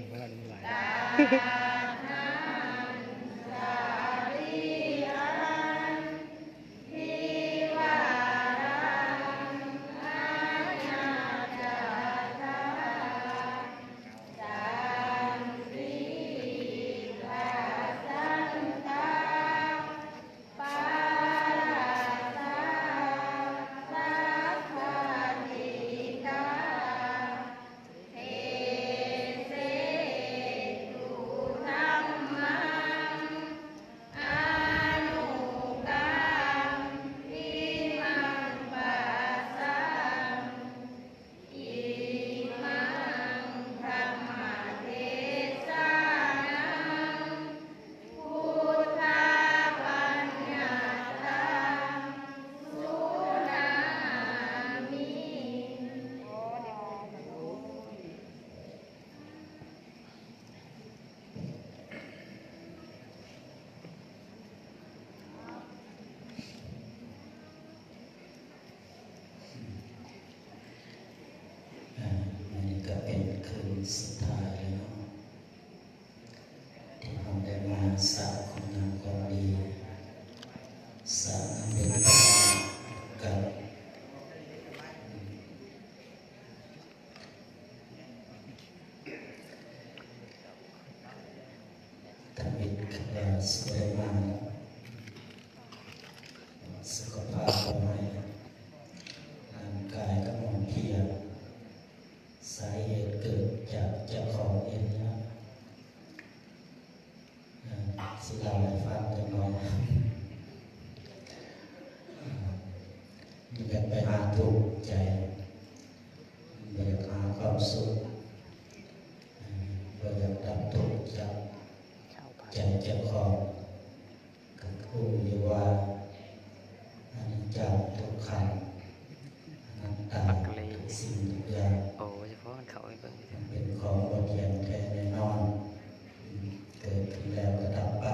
ເພາະວ່າມັນຫຼາຍ. ອ່າ ມື້ນີ້ກໍເປັນຄືນສຸດທ້າຍແລ້ວເນາະ ທີ່ເຮົາໄດ້ມາສ້າງຄຸນງາມຄວາມດີ ສ້າງບຸນກັນ. ທຳອິດຄືວ່າຊິບໍ່ໄດ້ມາ ສຸຂະພາບບໍ່ໃຫ້ ຮ່າງກາຍກໍອ່ອນເພຍ ສາເຫດເກີດຈາກເຈົ້າຂອງເອງນະ. ເອີ ຊິເລົ່າໃຫ້ຟັງຈັກໜ່ອຍ. ມັນຢາກໄປຫາທຸກໃຈ ບໍ່ຢາກຫາຄວາມສຸກ ບໍ່ຢາກດັບທຸກຈາກໃຈເຈົ້າຂອງ. ກໍຮູ້ຢູ່ວ່າ ອະນິດຈັງ ທຸກຂັງ ອະນັດຕາ ທຸກສິ່ງທຸກຢ່າງ ໂອ້ ສະເພາະມັນເຂົ້າໄປເບິ່ງ ມັນເປັນຂອງບໍ່ທ່ຽງແທ້ແນ່ນອນ ເກີດຂຶ້ນແລ້ວກໍດັບໄປ.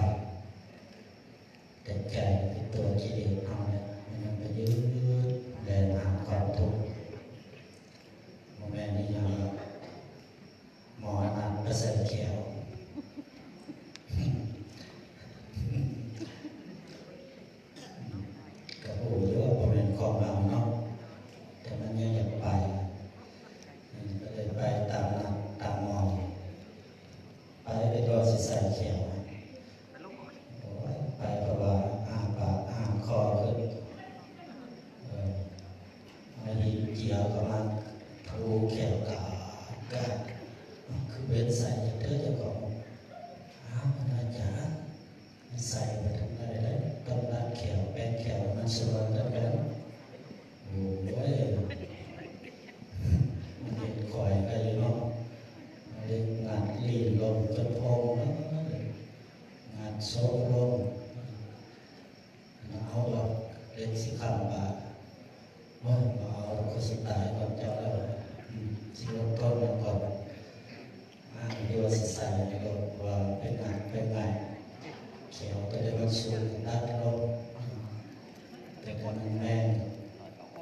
ແຕ່ໃຈຄືຕົວກິເລດເຮົາແຫຼະ ມັນຍັງໄປຍຶດແລ່ນຫາຄວາມທຸກ ບໍ່ແມ່ນອີ່ຫຍັງ ໝໍນັດໄປໃສ່ແຂ້ວ ກໍຮູ້ຢູ່ວ່າບໍ່ແມ່ນຂອງເຮົາເນາະ ແຕ່ມັນຍັງຢາກໄປ ກໍເລີຍໄປຕາມນັດຕາມໝໍ ໄປ ໄປຕົວະຊິໃສ່ແຂ້ວ ໂອ້ຍ ໄປກໍວ່າອ້າປາກອ້າຄໍຂຶ້ນ ເອີ ມາເຫັນເຈຍກໍມາຖູແຂ້ວກາດກາດ ຄືເປັນໃສ່ເດີເຈົ້າຂອງ ອ້າວ ອາຈານ ໃສ່ໄປທາງໃດໄດ້ ຕ້ອງດັດແຂ້ວ ແປງແຂ້ວໃຫ້ມັນສະຫວ່າງກັນກ່ອນ. ໂອ້ຍ ມັນເຫັນຂ້ອຍໄດ້ຢູ່ເນາະ ເລັກງັດລີ້ນລົງຈົນໂພງ ງັດໂຊກລົງ ເອົາດອກ ເລັກຊິຄ້ຳປາກ ໂອ້ຍ ບໍ່ເອົາດອກ ຄືຊິຕາຍກ່ອນເຈົ້າແລ້ວ ອືມ ຊິອົດທົນມັນກ່ອນ. ອ້າງຢູ່ວ່າຊິໃສ່ລົດວ່າເປັນຫຍັງເປັນໄງ ແຂວຕົວໃດມັນສູງກໍຕັດລົງ ແຕ່ກໍແມ່ນ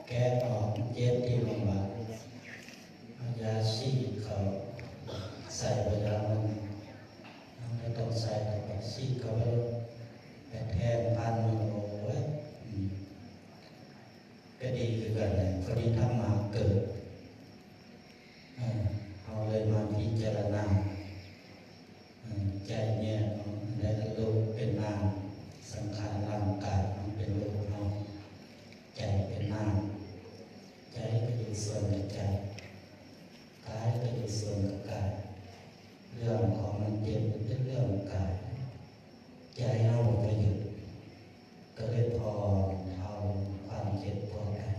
ແກະອອກເຈັບທີ່ໂຮງບານ ເອົາຢາສີດເຂົ້າໃສ່ ບໍ່ຢາມັນ ເຮົາກໍຕ້ອງໃສ່ ແລ້ວກໍສີດເຂົ້າໄປໂລດ ແປດແຜ່ນພັນ ໂອ້ຍ ອືມ. ກໍດີຄືກັນແຫຼະ ພໍດີທຳມະເກີດ ເອີ ເຮົາເລີຍມາພິຈາລະນາ ເອີ ໃຈແຍກເນາະ ອັນໃດກໍຮູບເປັນນາມ ສັງຂານຮ່າງກາຍມັນເປັນຮູບເນາະ ໃຈເປັນນາມ ໃຈກໍຢູ່ສ່ວນກັບໃຈ ກາຍກໍຢູ່ສ່ວນກັບກາຍ ເລື່ອງຂອງມັນເຈັບເປັນເລື່ອງກາຍ ໃຈເຮົາບໍ່ໄປຍຶດ ກໍເລີຍຜ່ອນເທົາຄວາມເຈັບພວກນັ້ນ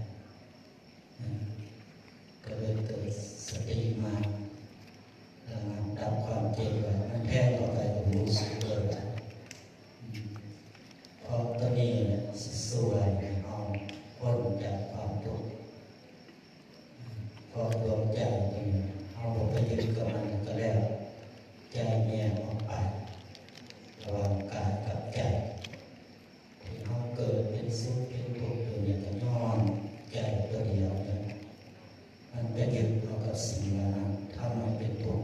ກໍເລີຍເກີດສະຕິມາ ລະງັບດັບຄວາມເຈັບໄວ້ ມັນແທງເຂົ້າໄປກໍຮູ້ສຶກເລີຍວ່າ ເພາະຕົວນີ້ແຫຼະຊິຊ່ວຍໃຫ້ເຮົາພົ້ນຈາກຄວາມທຸກ. ເພາະດວງໃຈນີ້ ເຮົາບໍ່ໄປຍຶດກັບມັນກໍແລ້ວ ໃຈແຍກອອກໄປ ລະຫວ່າງກາຍກັບໃຈ ທີ່ເຮົາເກີດເປັນສຸກເປັນທຸກຢູ່ນີ້ ກໍຍ້ອນໃຈຕົວດຽວນີ້ ມັນໄປຍຶດເອົາກັບສິ່ງເຫຼົ່ານັ້ນ ທຳໃຫ້ເປັນທຸກ.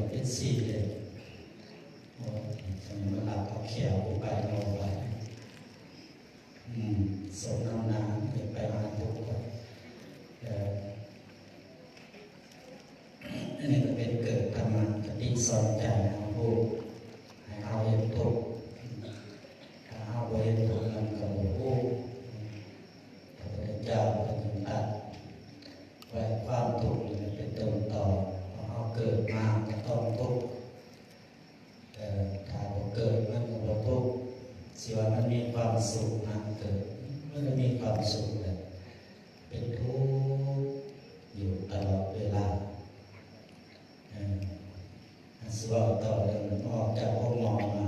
ເປັນສີ່ເດ້. ໂອ້ຍ ຈັ່ງມັນລັກເອົາແຂວກູໄປເນາະວ່າ. ອືມ ສົມນ້ຳໜ້າໄປຫາທຸກ ເອີ ອັນນີ້ກໍເປັນເກີດທຳມະຄະຕິສອນໃຈໃຫ້ເຮົາຮູ້ ໃຫ້ເຮົາເຫັນທຸກ. ຖ້າເຮົາບໍ່ເຫັນທຸກ ມັນກໍບໍ່ຮູ້. ພະພຸດທະເຈົ້າເພິ່ນຈຶ່ງຕັດໄວ້ ຄວາມທຸກນີ້ເປັນຕົ້ນຕໍ. ເຮົາເກີດມາກໍຕ້ອງທຸກ. ເອີ ຖ້າບໍ່ເກີດມັນກໍບໍ່ທຸກ. ຊິວ່າມັນມີຄວາມສຸກນະ ເກີດມັນກໍມີຄວາມສຸກແຫຼະ. ເປັນທຸກຢູ່ຕະຫຼອດເວລາ. ເອີ ຊິເວົ້າຕໍ່ເລື່ອງອອກຈາກໂຮງໝໍມາ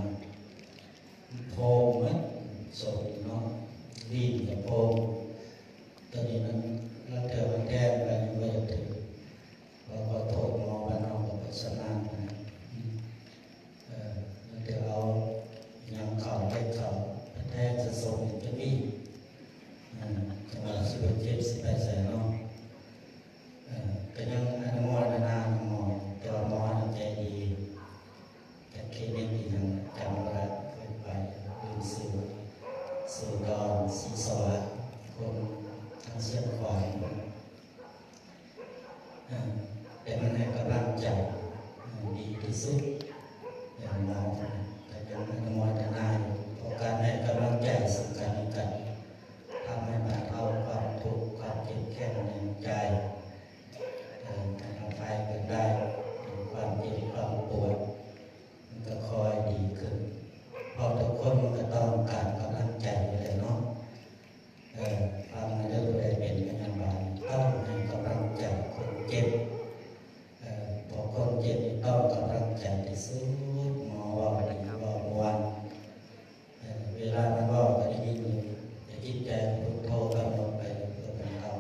ໂພງໝົດ ສົບເນາະ ລີ້ນກໍໂພງ. ໂຕນີ້ມັນລາງເທື່ອມັນແທງໄປຍັງບໍ່ຢາກຖື ເພາະຂໍໂທດໝໍບ້ານເຮົາກໍບໍ່ຊຳນານປານໃດ. ເອີ ລາງເທື່ອເອົາຫຍັງເຂົ້າ ເຫຼັກເຂົ້າໄປແທງໃສ່ສົບນີ້ກໍມີ. ເອີ ຈັ່ງວ່າຊິບໍ່ເຈັບຊິໄປໃສເນາະ. ເອີ ກໍຍັງອະນຸໂມທະນານຳໝໍ ແຕ່ວ່າໝໍນັ້ນໃຈດີ. ຈັກຄລີນິກອີ່ຫຍັງຈຳບໍ່ໄດ້ ເຄີຍໄປລືມຊື່ ຢູ່ດອນສີສະຫວາດ ຄົນທາງຊຽງຂວາງ. ເອີ ແຕ່ມັນໃຫ້ກຳລັງໃຈ ເອີ ດີທີ່ສຸດ. ເອີ ໝໍກໍຍັງອະນຸໂມທະນາຢູ່ ເພາະການໃຫ້ກຳລັງໃຈເຊິ່ງກັນແລະກັນ ທຳໃຫ້ບັນເທົາຄວາມທຸກ ຄວາມເຈັບແຄ້ນໃນໃຈ. ເອີ ໃຫ້ອະໄພກັນໄດ້ ຄວາມເຈັບຄວາມປວດມັນກໍຄ່ອຍດີຂຶ້ນ ເພາະທຸກຄົນມັນກໍຕ້ອງການກຳລັງໃຈຢູ່ແລ້ວເນາະ. ເອີ ຟັງເດີ ຜູ້ໃດເປັນພະຍາບານ ຕ້ອງໃຫ້ກຳລັງໃຈຄົນເຈັບ. ເອີ ເພາະຄົນເຈັບນີ້ຕ້ອງກຳລັງໃຈທີ່ສຸດ. ໝໍເວົ້າດີເວົ້າມ່ວນ ເອີ ເວລາມັນເວົ້າກໍໄດ້ຍິນຢູ່ ແຕ່ຈິດໃຈພຸດໂທກຳນົດໄປເພື່ອບັນເທົາ.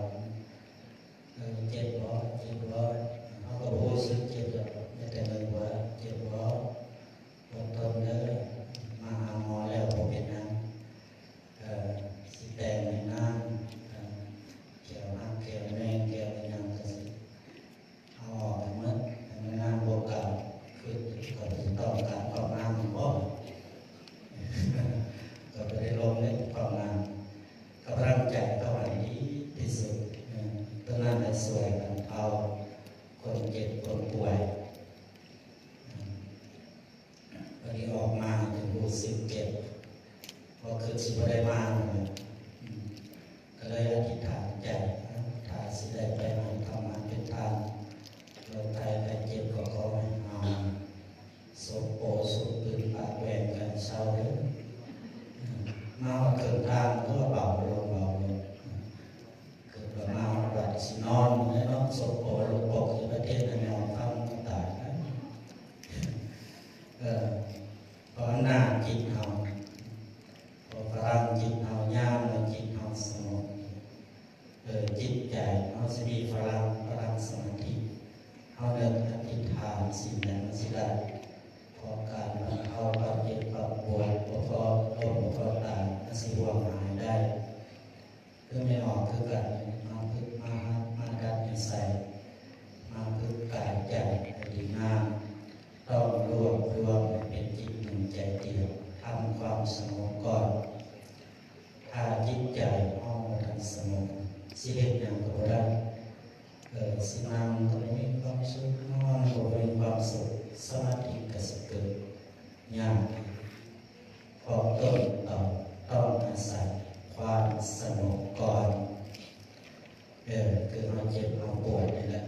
ເອີ ເຈັບບໍ່? ເຈັບບໍ່? ເຮົາກໍບໍ່ຮູ້ສຶກເຈັບດອກ ມີແຕ່ເບິ່ງວ່າເຈັບບໍ່? ອົດທົນເດີ ມາຫາໝໍແລ້ວບໍ່ເປັນຫຍັງ. ເອີ ຊິແຕ່ງໃຫ້ນາງ ເອີ ແຂ້ວຫັກ ແຂ້ວແມງ ແຂ້ວອີ່ຫຍັງກໍຊິ ເອົາອອກໃຫ້ໝົດ ໃຫ້ມັນງາມກວ່າເກົ່າ. ຄືເຂົາຊິຕ້ອງການຄວາມງາມບໍ່? ກໍບໍ່ໄດ້ລົງເດ້ຄວາມງາມ. ກຳລັງໃຈເຂົາໃຫ້ດີທີ່ສຸດ. ເອີ ຕົວນັ້ນແຫຼະຊ່ວຍບັນເທົາຄົນເຈັບຄົນປ່ວຍ. ເອີ ບັດນີ້ອອກມາຈຶ່ງຮູ້ສຶກເຈັບ ເພາະຄິດຊິບໍ່ໄດ້ມາເລີຍ. ອືມ ກໍເລີຍອະທິຖານໃຈ ຖ້າຊິໄດ້ໄປໃຫ້ທຳມະເປັນທານ ໂລກໄພໄຂ້ເຈັບກໍຂໍໃຫ້ຫາຍ ສົບໂປສົບປືນປາກແຫວ່ງກັນເຊົາເດີ. ອືມ ມາຮອດເຄິ່ງທາງກໍເບົາລົງ ເບົາລົງ. ເກີດວ່າມາຮອດບາດຊິນອນແລ້ວເນາະ ສົບໂປລົງປົກຢູ່ປະເທດນັ້ນ ຍອມຟັງກໍຕາຍ. ເອີ ພາວະນາຈິດເຮົາ ເພາະພະລັງຈິດເຮົາ ຍາມໃດຈິດເຮົາສະຫງົບ ເອີ ຈິດໃຈເຮົາຊິມີພະລັງ ພະລັງສະມາທິ. ເຮົານຶກອະທິຖານສິ່ງໃດມັນຊິໄດ້ ເພາະການບັນເທົາຄວາມເຈັບຄວາມປວດ ບໍ່ພໍລົ້ມບໍ່ພໍຕາຍ ມັນຊິຮ່ວງຫາຍໄດ້. ຄືແມ່ອອກຄືກັນ ມາຝຶກມາຫັດມາດັດນິໄສ ມາຝຶກກາຍໃຈໃຫ້ດີງາມ ຕ້ອງລວບລວມໃຫ້ເປັນຈິດໜຶ່ງໃຈດຽວ ທຳຄວາມສະຫງົບກ່ອນ. ຖ້າຈິດໃຈເຮົາບໍ່ທັນສະຫງົບ ຊິເຮັດຫຍັງກໍບໍ່ໄດ້. ເອີ ຊິນັ່ງກໍບໍ່ມີຄວາມສຸກ ນອນກໍບໍ່ມີຄວາມສຸກ ສະມາທິກໍຊິເກີດຍາກ. ເພາະຕົ້ນຕໍຕ້ອງອາໄສຄວາມສະຫງົບກ່ອນ. ເອີ ຄືເຮົາເຈັບເຮົາປວດນີ້ແຫຼະ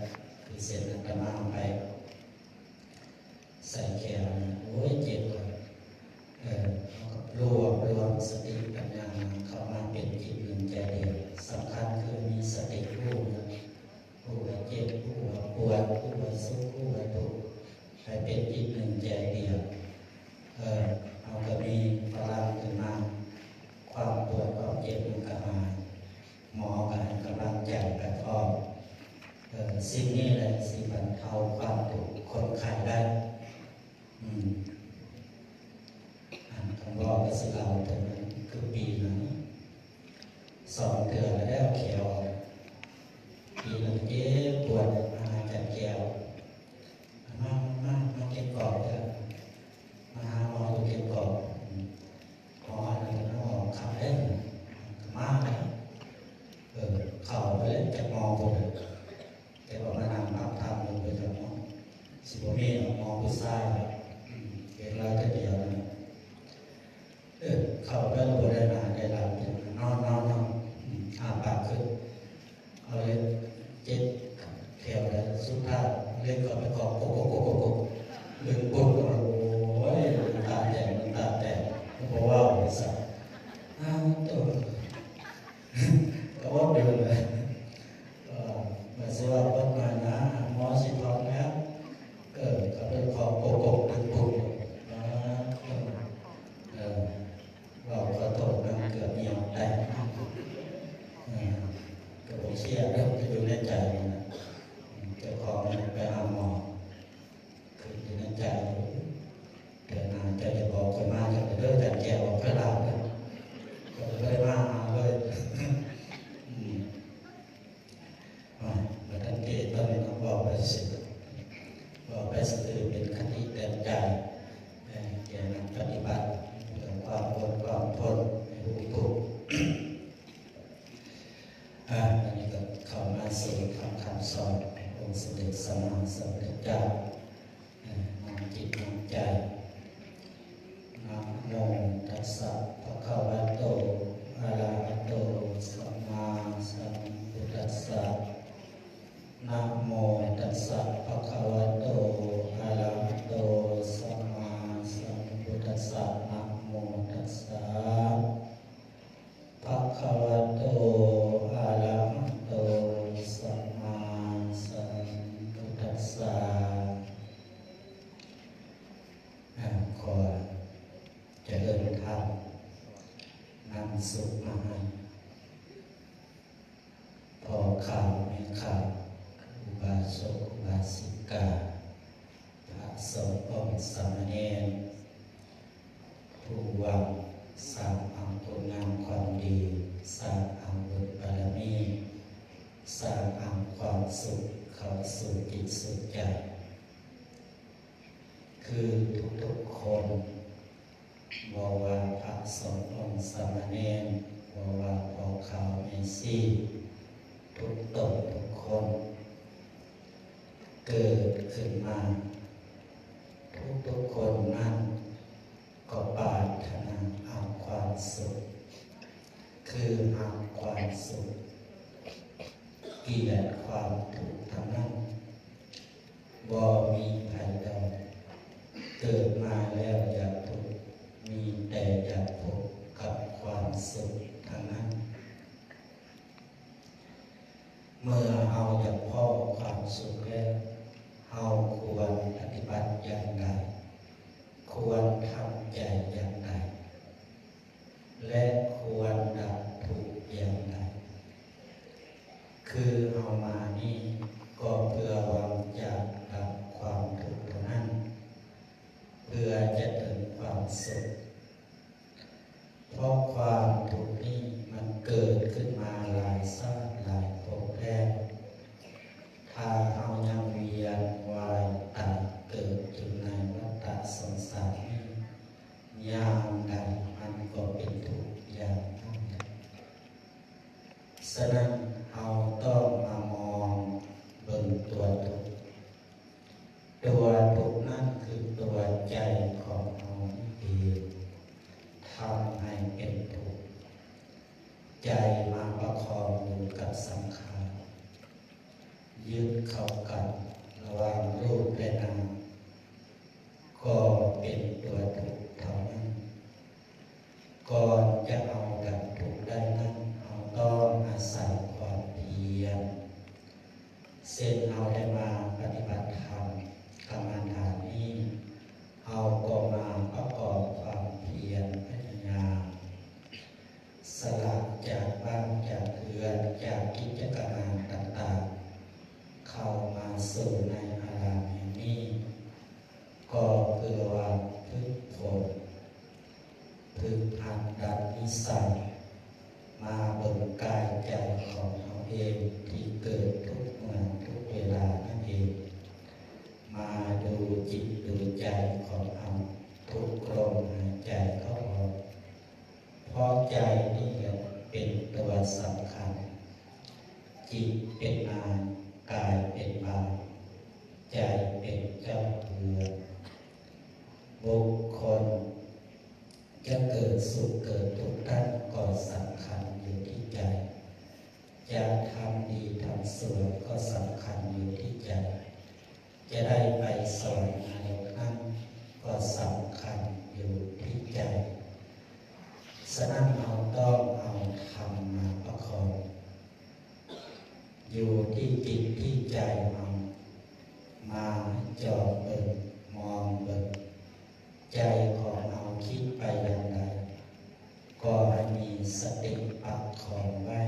ຄືເຊັ່ນອາດຕະມາໄປໃສ່ແຂວ ໂອ້ຍ ເຈັບ ເອີ ເຮົາກໍລວບລວມສະຕິປັນຍາເຂົ້າມາເປັນຈິດໜຶ່ງໃຈດຽວ. ສຳຄັນຄືມີສະຕິຮູ້ນະ ຮູ້ວ່າເຈັບ ຮູ້ວ່າປວດ ຮູ້ວ່າສຸກ ຮູ້ວ່າທຸກ ໃຫ້ເປັນຈິດໜຶ່ງໃຈດຽວ. ເອີ ເຮົາກໍມີພະລັງຂຶ້ນມາ ຄວາມປວດຄວາມເຈັບມັນກໍຫາຍ ໝໍກໍໃຫ້ກຳລັງໃຈໄປພ້ອມ. ເອີ ສິ່ງນີ້ແຫຼະຊິບັນເທົາຄວາມທຸກຄົນໄຂ້ໄດ້. ອືມ ອັນຄຳເວົ້າກໍຊິເລົ່າເຖິງ ຄືປີໜຶ່ງ ສອງເທື່ອແລ້ວແຂວອອກ ປີໜຶ່ງເຈັບປວດ ມາຫາຈັນແກ້ວ ມາ ມາ ຊາຍ ເຮັດລາວແຕ່ດຽວນະ. ເອີ ເຂົ້າໄປແລ້ວບໍ່ໄດ້ໜ້າໄດ້ຫຼັງ ນອນໆໆ ອືມ ອ້າປາກຂຶ້ນ ເອົາເຫຼັກເຈັບແຖວ ແລ້ວສຸດທ້າຍເຫຼັກເຂົ້າໄປເກາະ ກົກໆໆໆ ດຶງປຸບ ໂອ້ຍ ນ້ຳຕາແຕກ ນ້ຳຕາແຕກ ບໍ່ເວົ້າຊັ້ນ. ອ້າວ ໂຕ ກໍບໍ່ເປັນຫຍັງ ເອີ ວ່າຊິວ່າເພິ່ນມານະ ໝໍຊິຖອນແລ້ວ ເອີ ກໍເປັນຂອງປົກໆ ເປັນປຸກ ອ່າ ເອີ ເວົ້າຂໍໂທດນຳ ເກືອບຍ່ຽວໄດ້ ເອີ ກໍບໍ່ເຊື່ອດອກ ກໍຢູ່ໃນໃຈນີ້ນະ ເຈົ້າຂອງໄປຫາໝໍ ຄິດຢູ່ໃນໃຈ ເທື່ອໜ້າເຈົ້າຈະບອກຂ້ອຍມາ ເຈົ້າເດີ ຈັນແກ້ວອອກໄປລາວເດີ ຂ້ອຍບໍ່ໄດ້ມາຫາເລີຍ ອືມ. ອ່າ ບໍ່ທັນເກດຕອນນີ້ເນາະ ເວົ້າໄປຊື່ໆ ເວົ້າໄປຊື່ໆ ເປັນຄະຕິເຕືອນໃຈ ແກ່ນັກປະຕິບັດ ເພື່ອຄວາມອົດຄວາມທົນໃຫ້ຮູ້ທຸກ. ອ່າ ອັນນີ້ກໍເຂົ້າມາສູ່ທຳຄຳສອນຂອງອົງສະເດັດສຳມາສຳພຸດທະເຈົ້າ. ເອີ ນ້ອມຈິດນ້ອມໃຈ ນະໂມຕັດສະ ພະຄະວະໂຕ ອະລະຫະໂຕ ສຳມາສຳພຸດທັດສະ ນະໂມຕັດສະ ພະຄະວະໂຕ ອະລະຫະໂຕ ສຳມາສຳພຸດທັດສະ ນະໂມຕັດສະ ພະຄະວະໂຕ ອະລະຫະໂຕ ສຳມາສຳພຸດທັດສະ. ອາ ຂໍຈະເລີນທຳ ນຳສຸກມາໃຫ້ພໍ່ຂາວແມ່ຂາວ ອຸບາສົກອຸບາສິກາ ພະສົງອົງສາມະເນນ ຜູ້ຫວັງສ້າງເອົາຄຸນງາມຄວາມດີ, ສ້າງເອົາບຸນບາລະມີ, ສ້າງເອົາຄວາມສຸກເຂົ້າສູ່ຈິດສູ່ໃຈ ຄືທຸກໆຄົນ, ບໍ່ວ່າພະສົງອົງສາມະເນນ, ບໍ່ວ່າພໍ່ຂາວແມ່ຊີ, ທຸກຕົນທຸກຄົນ ເກີດຂຶ້ນມາ, ທຸກໆຄົນນັ້ນກໍປາດຖະໜາເອົາຄວາມສຸກ, ຄືຮັກຄວາມສຸກ, ກຽດຄວາມທຸກທັງນັ້ນ. ບໍ່ມີໃຜໃດເກີດມາແລ້ວຢາກທຸກ, ມີແຕ່ຢາກພົບກັບຄວາມສຸກທັງນັ້ນ. ເມື່ອເຮົາຢາກພໍ້ຄວາມສຸກແລ້ວ, ເຮົາຄວນປະຕິບັດຢ່າງໃດ? ຄວນທຳໃຈຢ່າງໃດ? ແລະ ຄວນດັບທຸກຢ່າງໃດ? ຄືເຮົາມານີ້ກໍເພື່ອຫວັງຈະດັບຄວາມທຸກເທົ່ານັ້ນ, ເພື່ອຈະເຖິງຄວາມສຸກ. ເພາະຄວາມທຸກນີ້ມັນເກີດຂຶ້ນມາຫຼາຍຊາດຫຼາຍພົບແລ້ວ. ຖ້າເຮົາຍັງວຽນວ່າຍຕາຍເກີດຢູ່ໃນວັດຕະສົງສານນີ້, ຍາມໃດມັນກໍເປັນທຸກຢ່າງນັ້ນແຫຼະ. ສະນັ້ນ, ເຮົາຕ້ອງມາມອງເບິ່ງຕົວທຸກ. ຕົວທຸກນັ້ນຄືຕົວໃຈຂອງເຮົານີ້ເອງ, ທຳໃຫ້ເປັນທຸກ. ໃຈມາປະຄອງຢູ່ກັບສັງຂານ, ຍຶດເຂົ້າກັນລະຫວ່າງຮູບແລະນາມ, ກໍເປັນຕົວທຸກເທົ່ານັ້ນ. ກ່ອນຈະເຮົາດັບທຸກໄດ້ນັ້ນ, ເຮົາຕ້ອງອາໄສຄວາມພຽນ. ເຊັ່ນເຮົາໄດ້ມາປະຕິບັດທຳກຳມະຖານນີ້, ເຮົາກໍມາປະກອບຄວາມພຽນພະຍາຍາມ ສະຫຼະຈາກບ້ານຈາກເຮືອນ, ຈາກກິດຈະການຕ່າງໆ, ເຂົ້າມາສູ່ໃນອາລາມແຫ່ງນີ້, ກໍເພື່ອວ່າຝຶກຝົນ, ຝຶກຫັດດັດນິໄສ, ມາເບິ່ງກາຍໃຈຂອງເຮົາເອງທີ່ເກີດທຸກເມື່ອທຸກເວລານັ້ນເອງ, ມາດູຈິດດູໃຈຂອງເຮົາທຸກລົມຫາຍໃຈເຂົ້າອອກ. ເພາະໃຈນີ້ແຫຼະເປັນຕົວສຳຄັນ, ຈິດເປັນນາຍ, ກາຍເປັນບ່າວ, ໃຈເປັນເຈົ້າເຮືອນ. ບຸກຄົນຈະເກີດສຸກເກີດທຸກນັ້ນກໍສຳຄັນຢູ່ທີ່ໃຈ, ຈະທຳດີທຳຊົ່ວກໍສຳຄັນຢູ່ທີ່ໃຈ, ຈະໄດ້ໄປສະຫວັນນະລົກນັ້ນກໍສຳຄັນຢູ່ທີ່ໃຈ. ສະນັ້ນເຮົາຕ້ອງເອົາທຳມາປະຄອງ ຢູ່ທີ່ຈິດທີ່ໃຈເຮົາ, ມາຈອບເບິ່ງ, ມອງເບິ່ງ, ໃຈຂອງເຮົາຄິດໄປຢ່າງໃດ, ກໍໃຫ້ມີສະຕິປະຄອງໄວ້.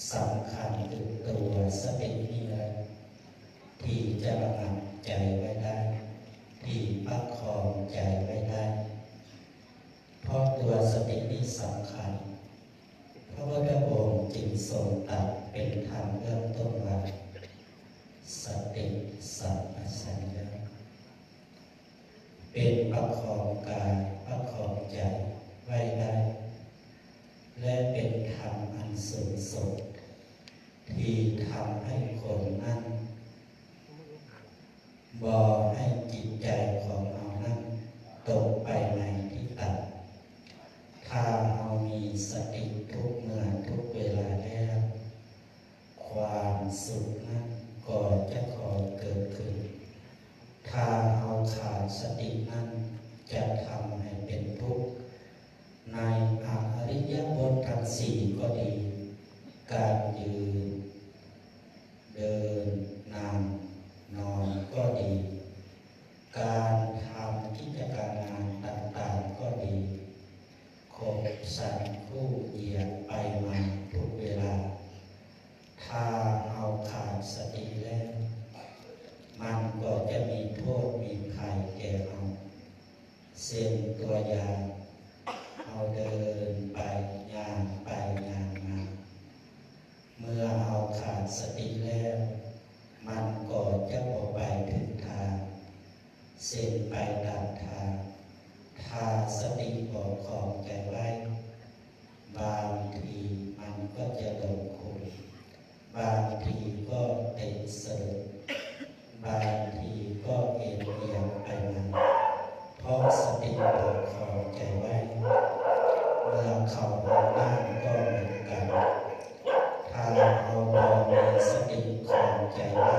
ສຳຄັນຄືຕົວສະຕິນີ້ແຫຼະ ທີ່ຈະລະງັບໃຈໄວ້ໄດ້, ທີ່ປະຄອງໃຈໄວ້ໄດ້. ເພາະຕົວສະຕິນີ້ສຳຄັນ, ພະພຸດທະອົງຈຶ່ງຊົງຕັດເປັນທຳເບື້ອງຕົ້ນວ່າ ສະຕິສຳປະຊັນຍະ ເປັນປະຄອງກາຍປະຄອງໃຈໄວ້ໄດ້ ແລະ ເປັນທຳອັນສູງສຸດ ທີ່ທຳໃຫ້ຄົນນັ້ນ ບໍ່ໃຫ້ຈິດໃຈຂອງເຮົານັ້ນຕົກໄປໃນທີ່ຕ່ຳ. ຖ້າເຮົາມີສະຕິທຸກເມື່ອທຸກເວລາແລ້ວ, ຄວາມສຸກນັ້ນກໍຈະຄ່ອຍເກີດຂຶ້ນ. ຖ້າເຮົາຂາດສະຕິນັ້ນ ຈະທຳໃຫ້ເປັນທຸກ. ໃນອະລິຍະບົດທັງສີ່ກໍດີ, ການຢືນ, ເດີນ, ນັ່ງ, ນອນກໍດີ, ການທຳກິດຈະການງານຕ່າງໆກໍດີ, ຄົບສັນຄູ່ຢຽນໄປມາທຸກເວລາ. ຖ້າເຮົາຂາດສະຕິແລ້ວ, ມັນກໍຈະມີໂທດມີໄພແກ່ເຮົາ. ເຊັ່ນຕົວຢ່າງ, ເຮົາເດີນໄປ, ຍ່າງໄປ, ຍ່າງມາ. ເມື່ອເຮົາຂາດສະຕິແລ້ວ, ມັນກໍຈະບໍ່ໄປຖືກທາງ, ເຊັ່ນໄປຕາມທາງ. ຖ້າສະຕິບໍ່ຄອງໃຈໄວ້, ບາງທີມັນກໍຈະຫຼົງຂຸມ, ບາງທີກໍເຕະສະດຸດ, ບາງທີກໍເອນອຽງໄປມາ, ເພາະສະຕິບໍ່ຄອງໃຈໄວ້. ເມື່ອເຂົ້າຫ້ອງນ້ຳກໍເໝືອນກັນ, ຖ້າເຮົາບໍ່ມີສະຕິຄອງໃຈໄວ້,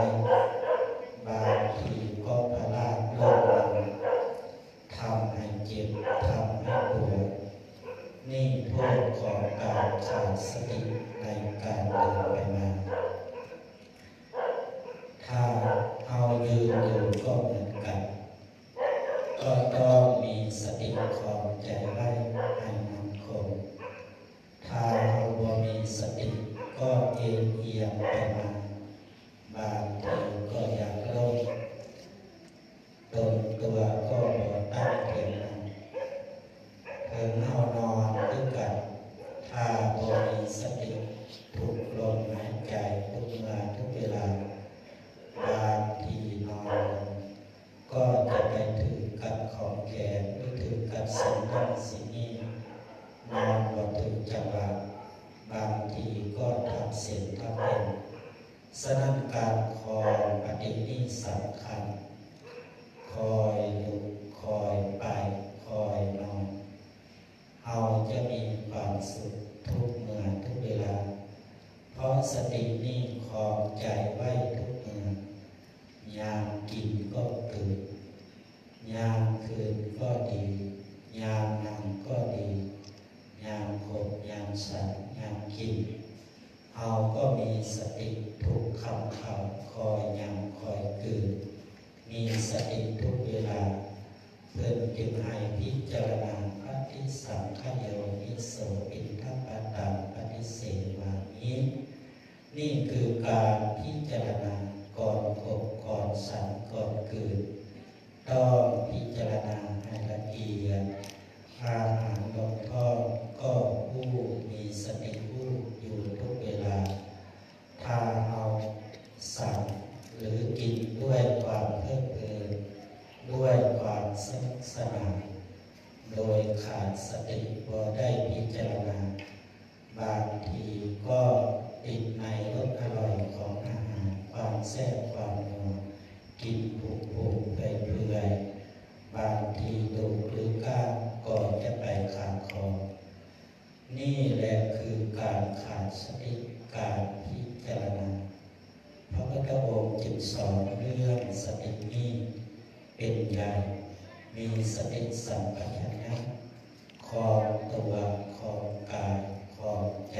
ບາງທີກໍພະລາດລົ້ມລົງ, ທຳໃຫ້ເຈັບ, ທຳໃຫ້ປວດ. ນີ້ໂທດຂອງການຂາດສະຕິໃນການເດີນໄປມາ. ຖ້າເຮົາຢືນຢູ່ກໍເໝືອນກັນ, ກໍຕ້ອງມີສະຕິຄອງໃຈໄວ້ໃຫ້ໝັ້ນຄົງ. ຖ້າເຮົາບໍ່ມີສະຕິ, ກໍເອນອຽງໄປມາ, ບາງທີກໍຢາກລົ້ມ, ຕົນຕົວກໍບໍ່ຕັ້ງເຖິງນັ້ນ. ເຖິງເຮົານອນຄືກັນ, ຖ້າບໍ່ມີສະຕິ, ທຸກລົມຫາຍໃຈ, ທຸກເມື່ອ, ທຸກເວລາ, ບາງທີນອນລົງ ກໍຈະໄປຖືກກັດຂອງແຂນ ຫຼື ຖືກກັດສິ່ງນັ້ນສິ່ງນີ້, ນອນບໍ່ຖືກຈັງຫວະ, ບາງທີກໍທັບເສັ້ນທັບເອັນ. ສະນັ້ນການຄອງປະຕິນີ້ສຳຄັນ, ຄ່ອຍລຸກ, ຄ່ອຍໄປ, ຄ່ອຍນອນ. ເຮົາຈະມີຄວາມສຸກທຸກເມື່ອທຸກເວລາ, ເພາະສະຕິນີ້ຄອງໃຈໄວ້ທຸກເມື່ອ. ຍາມກິນກໍຕື່ມ, ຍາມຄືນກໍດີ, ຍາມນັ່ງກໍດີ, ຍາມຄົບ, ຍາມສັນ, ຍາມກິນ, ເຮົາກໍມີສະຕິທຸກຄຳເຂົ້າ, ຄ່ອຍຫຍ້ຳ, ຄ່ອຍກືນ. ມີສະຕິທຸກເວລາ, ເພິ່ນຈຶ່ງໃຫ້ພິຈາລະນາ ປະຕິສັງຂະໂຍນິໂສ ປິນທະປາຕັງ ປະຕິເສວາມິ. ນີ້ຄືການພິຈາລະນາກ່ອນຄົບ, ກ່ອນສັນ, ກ່ອນກືນ. ຕ້ອງພິຈາລະນາໃຫ້ລະອຽດ. ອາຫານລົງທ້ອງກໍຮູ້, ມີສະຕິຮູ້ຢູ່ທຸກເວລາ. ຖ້າເຮົາສັນ ຫຼື ກິນດ້ວຍຄວາມເພີດເພີນ, ດ້ວຍຄວາມສະໜຸກສະໜານ, ໂດຍຂາດສະຕິ ບໍ່ໄດ້ພິຈາລະນາ, ບາງທີກໍຕິດໃນລົດອະລ່ອຍຂອງອາຫານ, ຄວາມແຊບຄວາມນົວ, ກິນຟຸມໆເປື່ອຍໆ, ບາງ ນີ້ແຫຼະຄືການຂາດສະຕິ ການພິຈາລະນາ. ພະພຸດທະອົງຈຶ່ງສອນເລື່ອງສະຕິນີ້ເປັນໃຫຍ່, ມີສະຕິສຳປະຊັນຍະ ຄອງຕົວ, ຄອງກາຍ, ຄອງໃຈ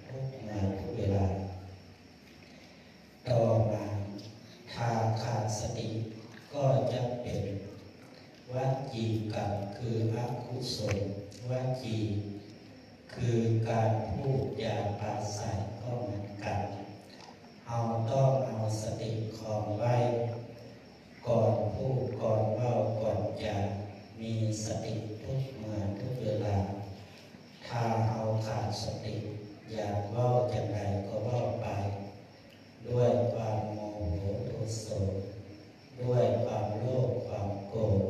ທຸກເມື່ອທຸກເວລາ. ຕໍ່ມາ ຖ້າຂາດສະຕິກໍຈະເປັນວະຈີກຳ ຄືອະກຸສົນວະຈີ, ຄືການພູດຈາປາໄສກໍເໝືອນກັນ. ເຮົາຕ້ອງເອົາສະຕິຄອງໄວ້ ກ່ອນພູດ, ກ່ອນເວົ້າ, ກ່ອນຈາ, ມີສະຕິທຸກເມື່ອທຸກເວລາ. ຖ້າເຮົາຂາດສະຕິ, ຢາກເວົ້າຈັ່ງໃດກໍເວົ້າໄປ ດ້ວຍຄວາມໂມໂຫໂທໂສ, ດ້ວຍຄວາມໂລບຄວາມໂກດ.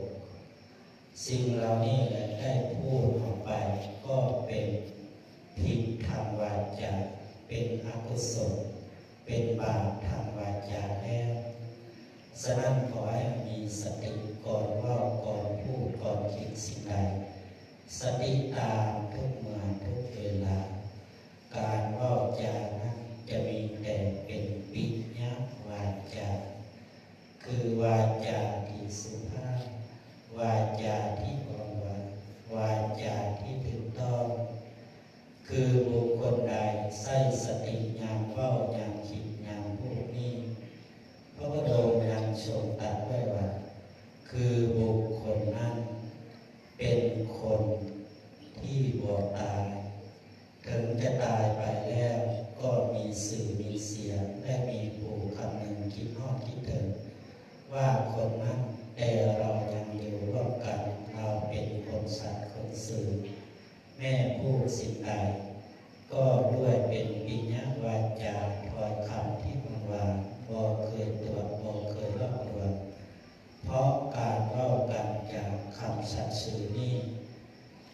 ສິ່ງເຫຼົ່ານີ້ແຫຼະໄດ້ພູດອອກໄປກໍເປັນຜິດທາງວາຈາ, ເປັນອະກຸສົນ, ເປັນບາບທາງວາຈາແລ້ວ. ສະນັ້ນ ຂໍໃຫ້ມີສະຕິກ່ອນເວົ້າ, ກ່ອນພູດ, ກ່ອນຄິດສິ່ງໃດ. ສະຕິຕາມທຸກເມື່ອທຸກເວລາ. ການເວົ້າຈານັ້ນຈະມີແຕ່ເປັນປິຍະວາຈາ, ຄືວາຈາທີ່ສຸພາບ, ວາຈາທີ່ອ່ອນຫວານ, ວາຈາທີ່ຖືກຕ້ອງ. ຄືບຸກຄົນໃດໃຊ້ສະຕິຍາມເວົ້າ, ຍາມຄິດ, ຍາມພູດນີ້, ພະພຸດທະອົງຍັງຊົງຕັດໄວ້ວ່າ ຄືບຸກຄົນນັ້ນເປັນຄົນທີ່ບໍ່ຕາຍ, ເຖິງຈະຕາຍໄປແລ້ວກໍມີຊື່ມີສຽງ ແລະ ມີຜູ້ຄຳນຶງຄິດຮອດຄິດເຖິງວ່າຄົນນັ້ນ, ແຕ່ເຮົາຍັງຢູ່ຮ່ວມກັນ, ເຮົາເປັນຄົນສັດຄົນຊື່. ແມ່ນຜູ້ສິ່ງໃດກໍດ້ວຍເປັນປິຍະວາຈາ ຖ້ອຍຄຳທີ່ອ່ອນຫວານ, ບໍ່ເຄີຍຕົວະ, ບໍ່ເຄີຍຫຼອກລວງ. ເພາະການເວົ້າການຈາ ຄຳສັດຊື່ນີ້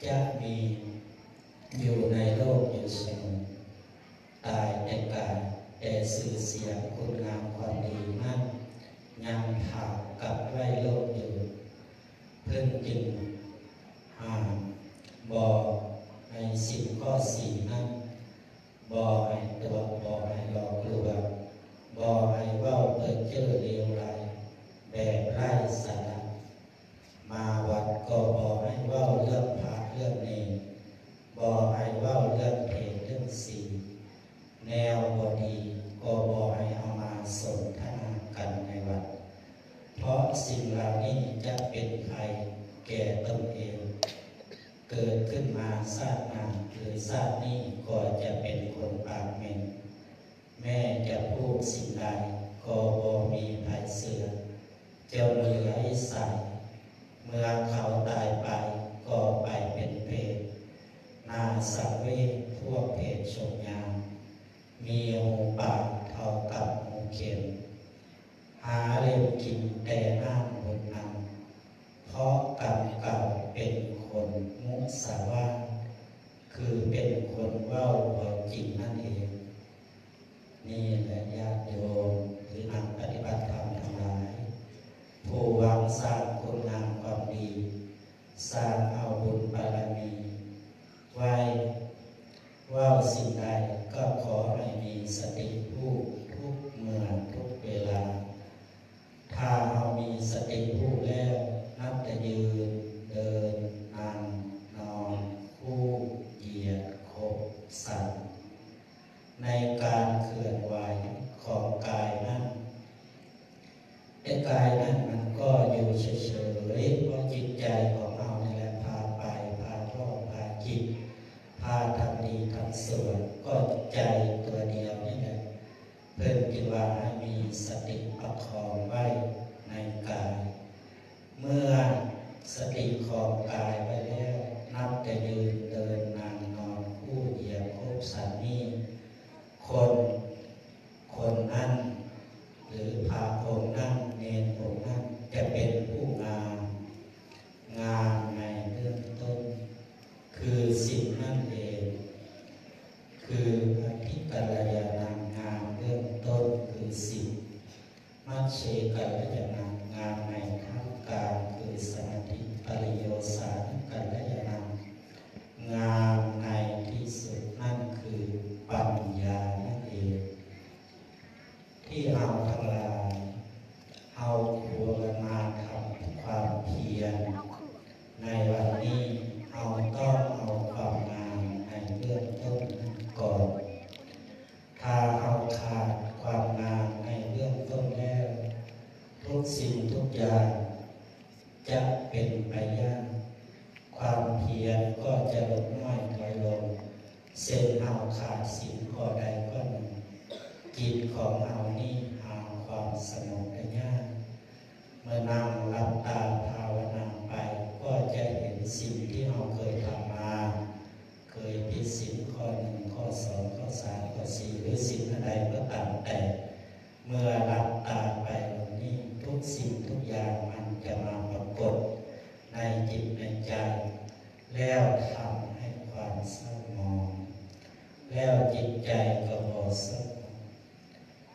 ຈະມີຢູ່ໃນໂລກຢູ່ສະເໝີ. ຕາຍແຕ່ກາຍ, ແຕ່ຊື່ສຽງ, ຄຸນງາມຄວາມດີນັ້ນ ຍັງຖາມກັບໄວ້ໂລກຢູ່. ເພິ່ນຈຶ່ງຫ້າມບໍ່ໃຫ້ສິ່ງຂໍ້ສີ່ນັ້ນ, ບໍ່ໃຫ້ຕົວະ, ບໍ່ໃຫ້ຫຼອກລວງ, ບໍ່ໃຫ້ເວົ້າເພີ້ເຈີ້ເລວໄຫຼແບບໄຮ້ສາລະ. ມາວັດກໍບໍ່ໃຫ້ເວົ້າເລື່ອງພະເລື່ອງເນນ, ບໍ່ໃຫ້ເວົ້າເລື່ອງເພດເລື່ອງສີ, ແນວບໍ່ດີກໍບໍ່ໃຫ້ເອົາມາສົນທະນາກັນໃນວັດ, ເພາະສິ່ງເຫຼົ່ານີ້ຈະເປັນໄພແກ່ຕົນເອງ. ເກີດຂຶ້ນມາຊາດໜ້າ ຫຼື ຊາດນີ້ກໍຈະເປັນຄົນປາກເໝັນ. ແມ່ຈະພູດສິ່ງໃດກໍບໍ່ມີໃຜເຊື່ອ, ຈົນເຫຼືອວິໄສ. ເມື່ອເຂົາຕາຍໄປກໍໄປເປັນເປດ, ໜ້າສັງເວດພວກເປດສົມຍາມ, ມີຫູປາກເທົ່າກັບຫູເຂັມ, ຫາຫຼິ້ນກິນແຕ່ນ້ຳບົດນ້ຳ, ເພາະກຳເກົ່າເປັນຄົນມຸສາວາດ, ຄືເປັນຄົນເວົ້າບໍ່ຈິງນັ້ນເອງ. ນີ້ແຫຼະຍາດໂຍມ ຫຼື ນັກປະຕິບັດທຳທັງຫຼາຍ, ຜູ້ຫວັງສ້າງຄຸນງາມຄວາມດີ, ສ້າງເອົາບຸນບາລະມີໄວ້, ເວົ້າສິ່ງໃດກໍຂໍໃຫ້ມີສະຕິຮູ້ທຸກເມື່ອທຸກເວລາ. ຖ້າເຮົາມີສະຕິຮູ້ແລ້ວ, ນັບແຕ່ຢືນ, ເດີນ, ນັ່ງ, ນອນ, ຄູ່, ຢຽດ, ຄົບ, ສັນ ໃນການເຄື່ອນໄຫວຂອງກາຍນັ້ນ, ແຕ່ກາຍນັ້ນມັນກໍຢູ່ເສີຍໆ, ເພາະຈິດໃຈຂອງເຮົານີ້ແຫຼະພາໄປ, ພາເວົ້າ, ພາຄິດ, ພາທຳດີທຳຊົ່ວ, ກໍໃຈຕົວດຽວນີ້ແຫຼະ. ເພິ່ນຈຶ່ງວ່າໃຫ້ມີສະຕິປະຄອງໄວ້ໃນກາຍ. ເມື່ອສະຕິຄອງກາຍໄວ້ແລ້ວ, ນັບແຕ່ຢືນ, ເດີນ, ນັ່ງ, ນອນ, ຄູ່, ຢຽດ, ຄົບ, ສັນນີ້, ຄົນຄົນນັ້ນ ຫຼື ພະອົງນັ້ນ, ເນນອົງນັ້ນ ຈະເປັນຜູ້ງາມ, ງາມໃນເບື້ອງຕົ້ນ ຄືສິນນັ້ນເອງ, ຄືອະທິກັນລະຍານະງາມເບື້ອງຕົ້ນ ຄືສິນ, ມັດເຊກັນລະຍານະງາມໃນທ່າມກາງ ຄືສະມາທິ, ປະລິໂຍສານກັນລະຍານະ ນ ໃນວັນນີ້ເຮົາຕ້ອງເອົາຄວາມງາມໃນເບື້ອງຕົ້ນນັ້ນກ່ອນ. ຖ້າເຮົາຂາດຄວາມງາມໃນເບື້ອງຕົ້ນແລ້ວ, ທຸກສິ່ງທຸກຢ່າງຈະເປັນໄປຍາກ, ຄວາມພຽນກໍຈະຫຼຸດນ້ອຍຖອຍລົງ. ເຊັ່ນເຮົາຂາດສິ່ງຂໍ້ໃດຂໍ້ໜຶ່ງ, ຈິດຂອງເຮົານີ້ຫາຄວາມສະຫງົບໄດ້ຍາກ. ເມື່ອນັ່ງຫຼັບຕາພາວະນາໄປ ກໍຈະເຫັນສິ່ງທີ່ເຮົາເຄີຍທຳມາ, ເຄີຍຜິດສິນຂໍ້ໜຶ່ງ, ຂໍ້ສອງ, ຂໍ້ສາມ, ຂໍ້ສີ່ ຫຼື ສິ່ງອັນໃດກໍຕາມແຕ່. ເມື່ອຫຼັບຕາໄປແບບນີ້, ທຸກສິ່ງທຸກຢ່າງມັນຈະມາປາກົດໃນຈິດໃນໃຈ, ແລ້ວທຳໃຫ້ຄວາມເສົ້າໝອງ, ແລ້ວຈິດໃຈກໍບໍ່ສະຫງົບ.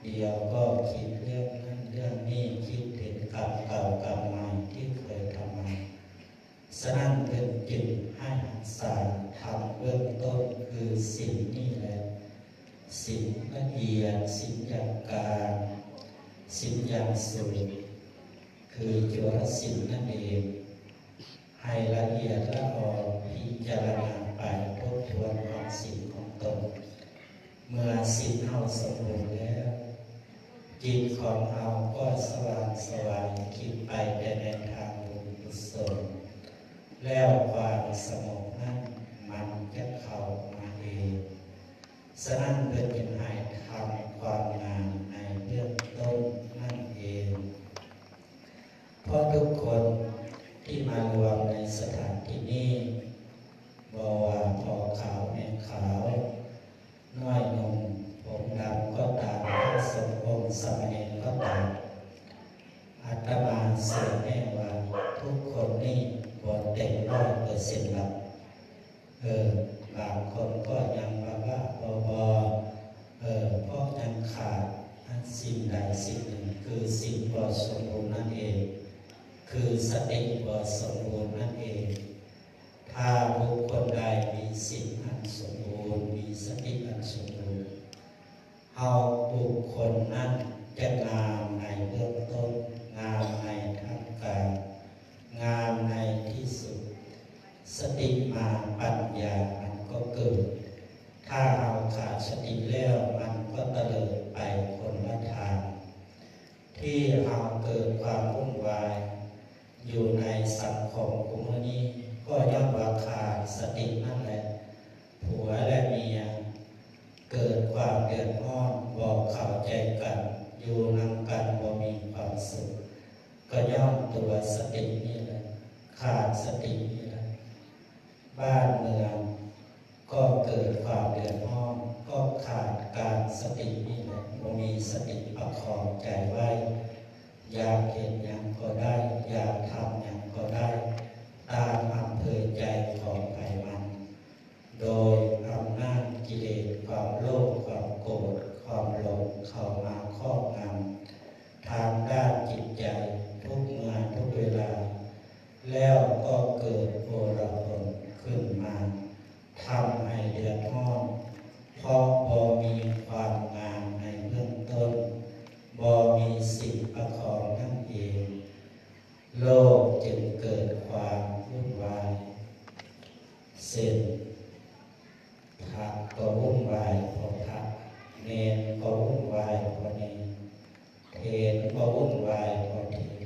ດຽວກໍຄິດເລື່ອງນັ້ນເລື່ອງນີ້, ຄິດເຖິງກຳເກົ່າກຳໃໝ່ທີ່ເຄີຍທຳມາ. ສະນັ້ນເພິ່ນຈຶ່ງໃຫ້ຮັກສາທຳເບື້ອງຕົ້ນຄືສິນນີ້ແຫຼະ, ສິນລະອຽດ, ສິນຢ່າງກາງ, ສິນຢ່າງສູງ, ຄືຈຸລະສິນນັ້ນເອງ. ໃຫ້ລະອຽດລະອອ ພິຈາລະນາໄປ, ທົບທວນຂອງສິນຂອງຕົນ. ເມື່ອສິນເຮົາສົມບູນແລ້ວ, ຈິດຂອງເຮົາກໍສະຫວ່າງສະໄຫວ, ຄິດໄປແຕ່ໃນທາງບຸນກຸສົນ, ແລ້ວຄວາມສະຫງົບນັ້ນມັນຈະເຂົ້າມາເອງ. ສະນັ້ນເພິ່ນຈຶ່ງໃຫ້ທຳຄວາມງາມໃນເບື້ອງຕົ້ນນັ້ນເອງ. ເພາະທຸກຄົນທີ່ມາລວມໃນສະຖານທີ່ນີ້, ບໍ່ວ່າພໍ່ຂາວແມ່ຂາວ, ນ້ອຍໜຸ່ມຜົມດຳກໍຕາມ, ພະສົງອົງສາມະເນນກໍຕາມ, ອາດຕະມາເຊື່ອແນ່ວ່າທຸກຄົນນີ້ບໍ່ເຕັມຮ້ອຍເປີເຊັນດອກ. ເອີ ບາງຄົນກໍຍັງບ້າໆ ບໍໆ ເອີ ເພາະຍັງຂາດອັນສິ່ງໃດສິ່ງໜຶ່ງ, ຄືສິນບໍ່ສົມບູນນັ້ນເອງ, ຄືສະຕິບໍ່ສົມບູນນັ້ນເອງ. ຖ້າບຸກຄົນໃດມີສິນອັນສົມບູນ, ມີສະຕິອັນສົມບູນ, ເຮົາບຸກຄົນນັ້ນຈະງາມໃນເບື້ອງຕົ້ນ, ງາມໃນທ່າມກາງ, ງາມໃນທີ່ສຸດ. ສະຕິມາປັນຍາມັນກໍເກີດ. ຖ້າເຮົາຂາດສະຕິແລ້ວ, ມັນກໍຕະເລີດໄປຄົນລະທາງ. ທີ່ເຮົາເກີດຄວາມວຸ່ນວາຍຢູ່ໃນສັງຄົມຄູ່ມື້ນີ້ ກໍຍ້ອນວ່າຂາດສະຕິນັ້ນແຫຼະ. ຜົວແລະເມຍເກີດຄວາມເດືອດຮ້ອນ, ບໍ່ເຂົ້າໃຈກັນ, ຢູ່ນຳກັນບໍ່ມີຄວາມສຸກ, ກໍຍ້ອນຕົວສະຕິນີ້ແຫຼະ, ຂາດສະຕິນີ້ແຫຼະ. ບ້ານເມືອງກໍເກີດຄວາມເດືອດຮ້ອນ, ກໍຂາດການສະຕິນີ້ແຫຼະ, ບໍ່ມີສະຕິປະຄອງໃຈໄວ້, ຢາກເຮັດຫຍັງກໍໄດ້, ຢາກທຳຫຍັງກໍໄດ້, ຕາມອຳເພີໃຈຂອງໃຜມັນ, ໂດຍອຳນາດກິເລດ, ຄວາມໂລບ, ຄວາມໂກດ, ຄວາມຫຼົງເຂົ້າມາຄອບງຳທາງດ້ານຈິດໃຈທຸກເມື່ອທຸກເວລາ, ແລ້ວກໍເກີດໂອລະພົນຂຶ້ນມາ. ທຳໃຫ້ເດືອດຮ້ອນ ເພາະບໍ່ມີຄວາມງາມໃນເບື້ອງຕົ້ນ, ບໍ່ມີສິ່ງປະຄອງນັ້ນເອງ, ໂລກຈຶ່ງເກີດຄວາມວຸ່ນວາຍ. ເຊັ່ນ, ພະກໍວຸ່ນວາຍເພາະພະ, ເນນກໍວຸ່ນວາຍເພາະເນນ, ເຖນກໍວຸ່ນວາຍເພາະເຖນ,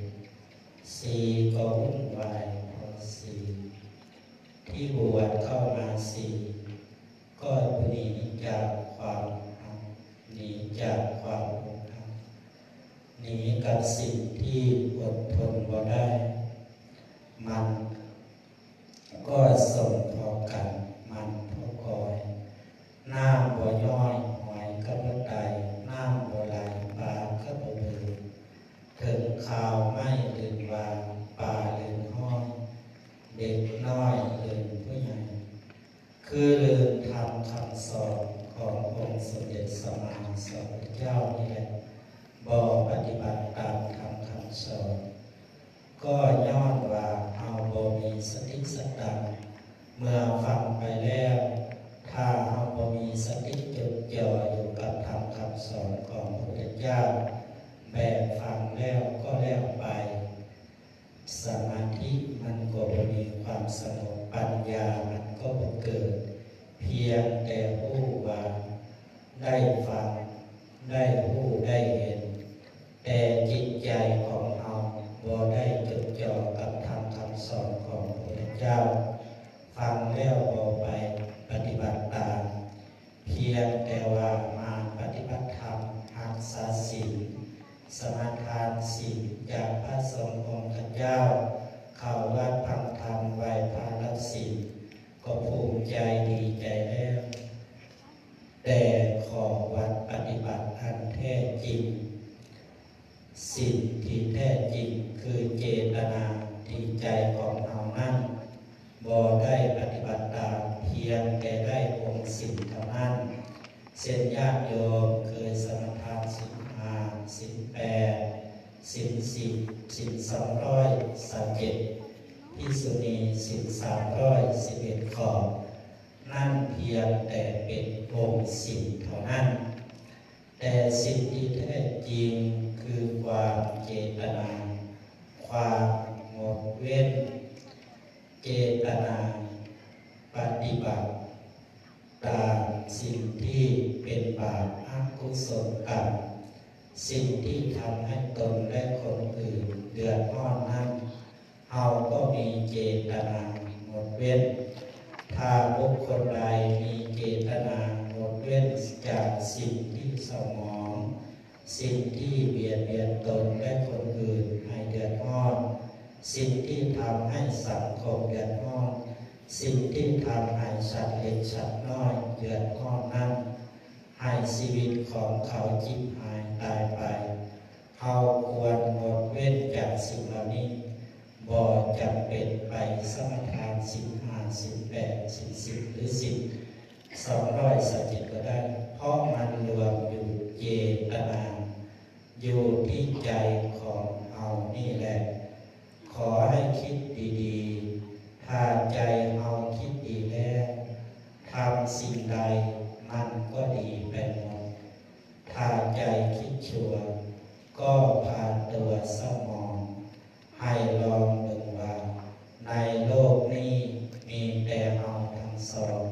ສີກໍວຸ່ນວາຍເພາະສີ. ທີ່ບວດເຂົ້າມາສີ ກໍໜີຈາກຄວາມຮັກ, ໜີຈາກຄວາມອົກຫັກ, ໜີກັບສິ່ງທີ່ອົດທົນບໍ່ໄດ້. ມັນກໍສົມພໍກັນ, ມັນພໍກອຍ. ນ້ຳບໍ່ຍ້ອຍ, ຫອຍກໍບໍ່ໄຕ, ນ້ຳບໍ່ໄຫຼ, ປາກໍບໍ່ເບີ. ເຖິງຄາວໄມ້ລື່ນຫວານ, ປາລື່ນຮ້ອນ, ເດັກນ້ອຍລື່ນຜູ້ໃຫຍ່. ຄືລືນທຳຄຳສອນຂອງອົງສົມເດັດສຳມາສຳພຸດທະເຈົ້ານີ້ແຫຼະ, ບໍ່ປະຕິບັດຕາມທຳຄຳສອນ, ກໍຍ້ອນວ່າເຮົາບໍ່ມີສະຕິສະຕັງ. ເມື່ອຟັງໄປແລ້ວ, ຖ້າເຮົາບໍ່ມີສະຕິຈົດຈ່ອຢູ່ກັບທຳຄຳສອນຂອງພະພຸດທະເຈົ້າ, ແບບຟັງແລ້ວກໍແລ້ວໄປ, ສະມາທິມັນກໍບໍ່ມີຄວາມສະຫງົບ, ປັນຍາມັນກໍບໍ່ເກີດ, ພຽງແຕ່ຮູ້ວ່າໄດ້ຟັງ, ໄດ້ຮູ້, ໄດ້ເຫັນ, ແຕ່ຈິດໃຈຂອງເຮົາບໍ່ໄດ້ຈົດຈ່ອກັບທຳຄຳສອນຂອງພະພຸດທະເຈົ້າ, ຟັງແລ້ວບໍ່ໄປປະຕິບັດຕາມ, ພຽງແຕ່ວ່າມາປະຕິບັດທຳ, ຮັກສາສິນ, ສະມາທານສິນຈາກພະສົງອົງຄະເຈົ້າ, ເຂົ້າວັດຟັງທຳ, ໄຫວ້ພະຮັກສິນ, ກໍພູມໃຈດີໃຈແລ້ວ. ແຕ່ຂໍວັດປະຕິບັດອັນແທ້ຈິງ, ສິນທີ່ແທ້ຈິງຄືເຈຕະນາທີ່ໃຈຂອງເຮົານັ້ນ ບໍ່ໄດ້ປະຕິບັດຕາມ, ພຽງແຕ່ໄດ້ອົງສິນເທົ່ານັ້ນ. ເຊັ່ນ ຍາດໂຍມເຄີຍສະມາທານສິນຫ້າ, ສິນແປດ, ສິນສິບ, ສິນສອງຮ້ອຍຊາວເຈັດ, ພິກຂຸນີສິນສາມຮ້ອຍສິບເອັດຂໍ້, ນັ້ນພຽງແຕ່ເປັນອົງສິນເທົ່ານັ້ນ. ແຕ່ສິ່ງທີ່ແທ້ຈິງຄືຄວາມເຈຕະນາ, ຄວາມງົດເວັ້ນ, ເຈຕະນາປະຕິບັດຕາມສິ່ງທີ່ເປັນບາບອະກຸສົນກຳ, ສິ່ງທີ່ທຳໃຫ້ຕົນແລະຄົນອື່ນເດືອດຮ້ອນນັ້ນ, ເຮົາກໍມີເຈຕະນາງົດເວັ້ນ. ຖ້າບຸກຄົນໃດມີເຈຕະນາງົດເວັ້ນຈາກສິ່ງທີ່ເສົ້າໝອງ, ສິ່ງທີ່ບຽດບຽນຕົນ ແລະ ຄົນອື່ນໃຫ້ເດືອດຮ້ອນ, ສິ່ງທີ່ທຳໃຫ້ສັງຄົມເດືອດຮ້ອນ, ສິ່ງທີ່ທຳໃຫ້ສັດເລັກສັດນ້ອຍເດືອດຮ້ອນນັ້ນ, ໃຫ້ຊີວິດຂອງເຂົາຈິບຫາຍຕາຍໄປ. ເຮົາຄວນງົດເວັ້ນຈາກສິ່ງເຫຼົ່ານີ້, ບໍ່ຈຳເປັນໄປສະມາທານສິນຫ້າ, ສິນແປດ, ສິນສິບ ຫຼື ສິນສອງຮ້ອຍຊາວເຈັດກໍໄດ້, ເພາະມັນລວມຢູ່ເຈຕະນາ, ຢູ່ທີ່ໃຈຂອງເຮົານີ້ແຫຼະ. ຂໍໃຫ້ຄິດດີໆ, ຖ້າໃຈເຮົາຄິດດີແລ້ວ, ທຳສິ່ງໃດມັນກໍດີໄປໝົດ. ຖ້າໃຈຄິດຊົ່ວ, ກໍພາຕົວເສົ້າໝອງ. ໃຫ້ລອງເບິ່ງວ່າ ໃນໂລກນີ້ມີແຕ່ເຮົາທັງສອງ,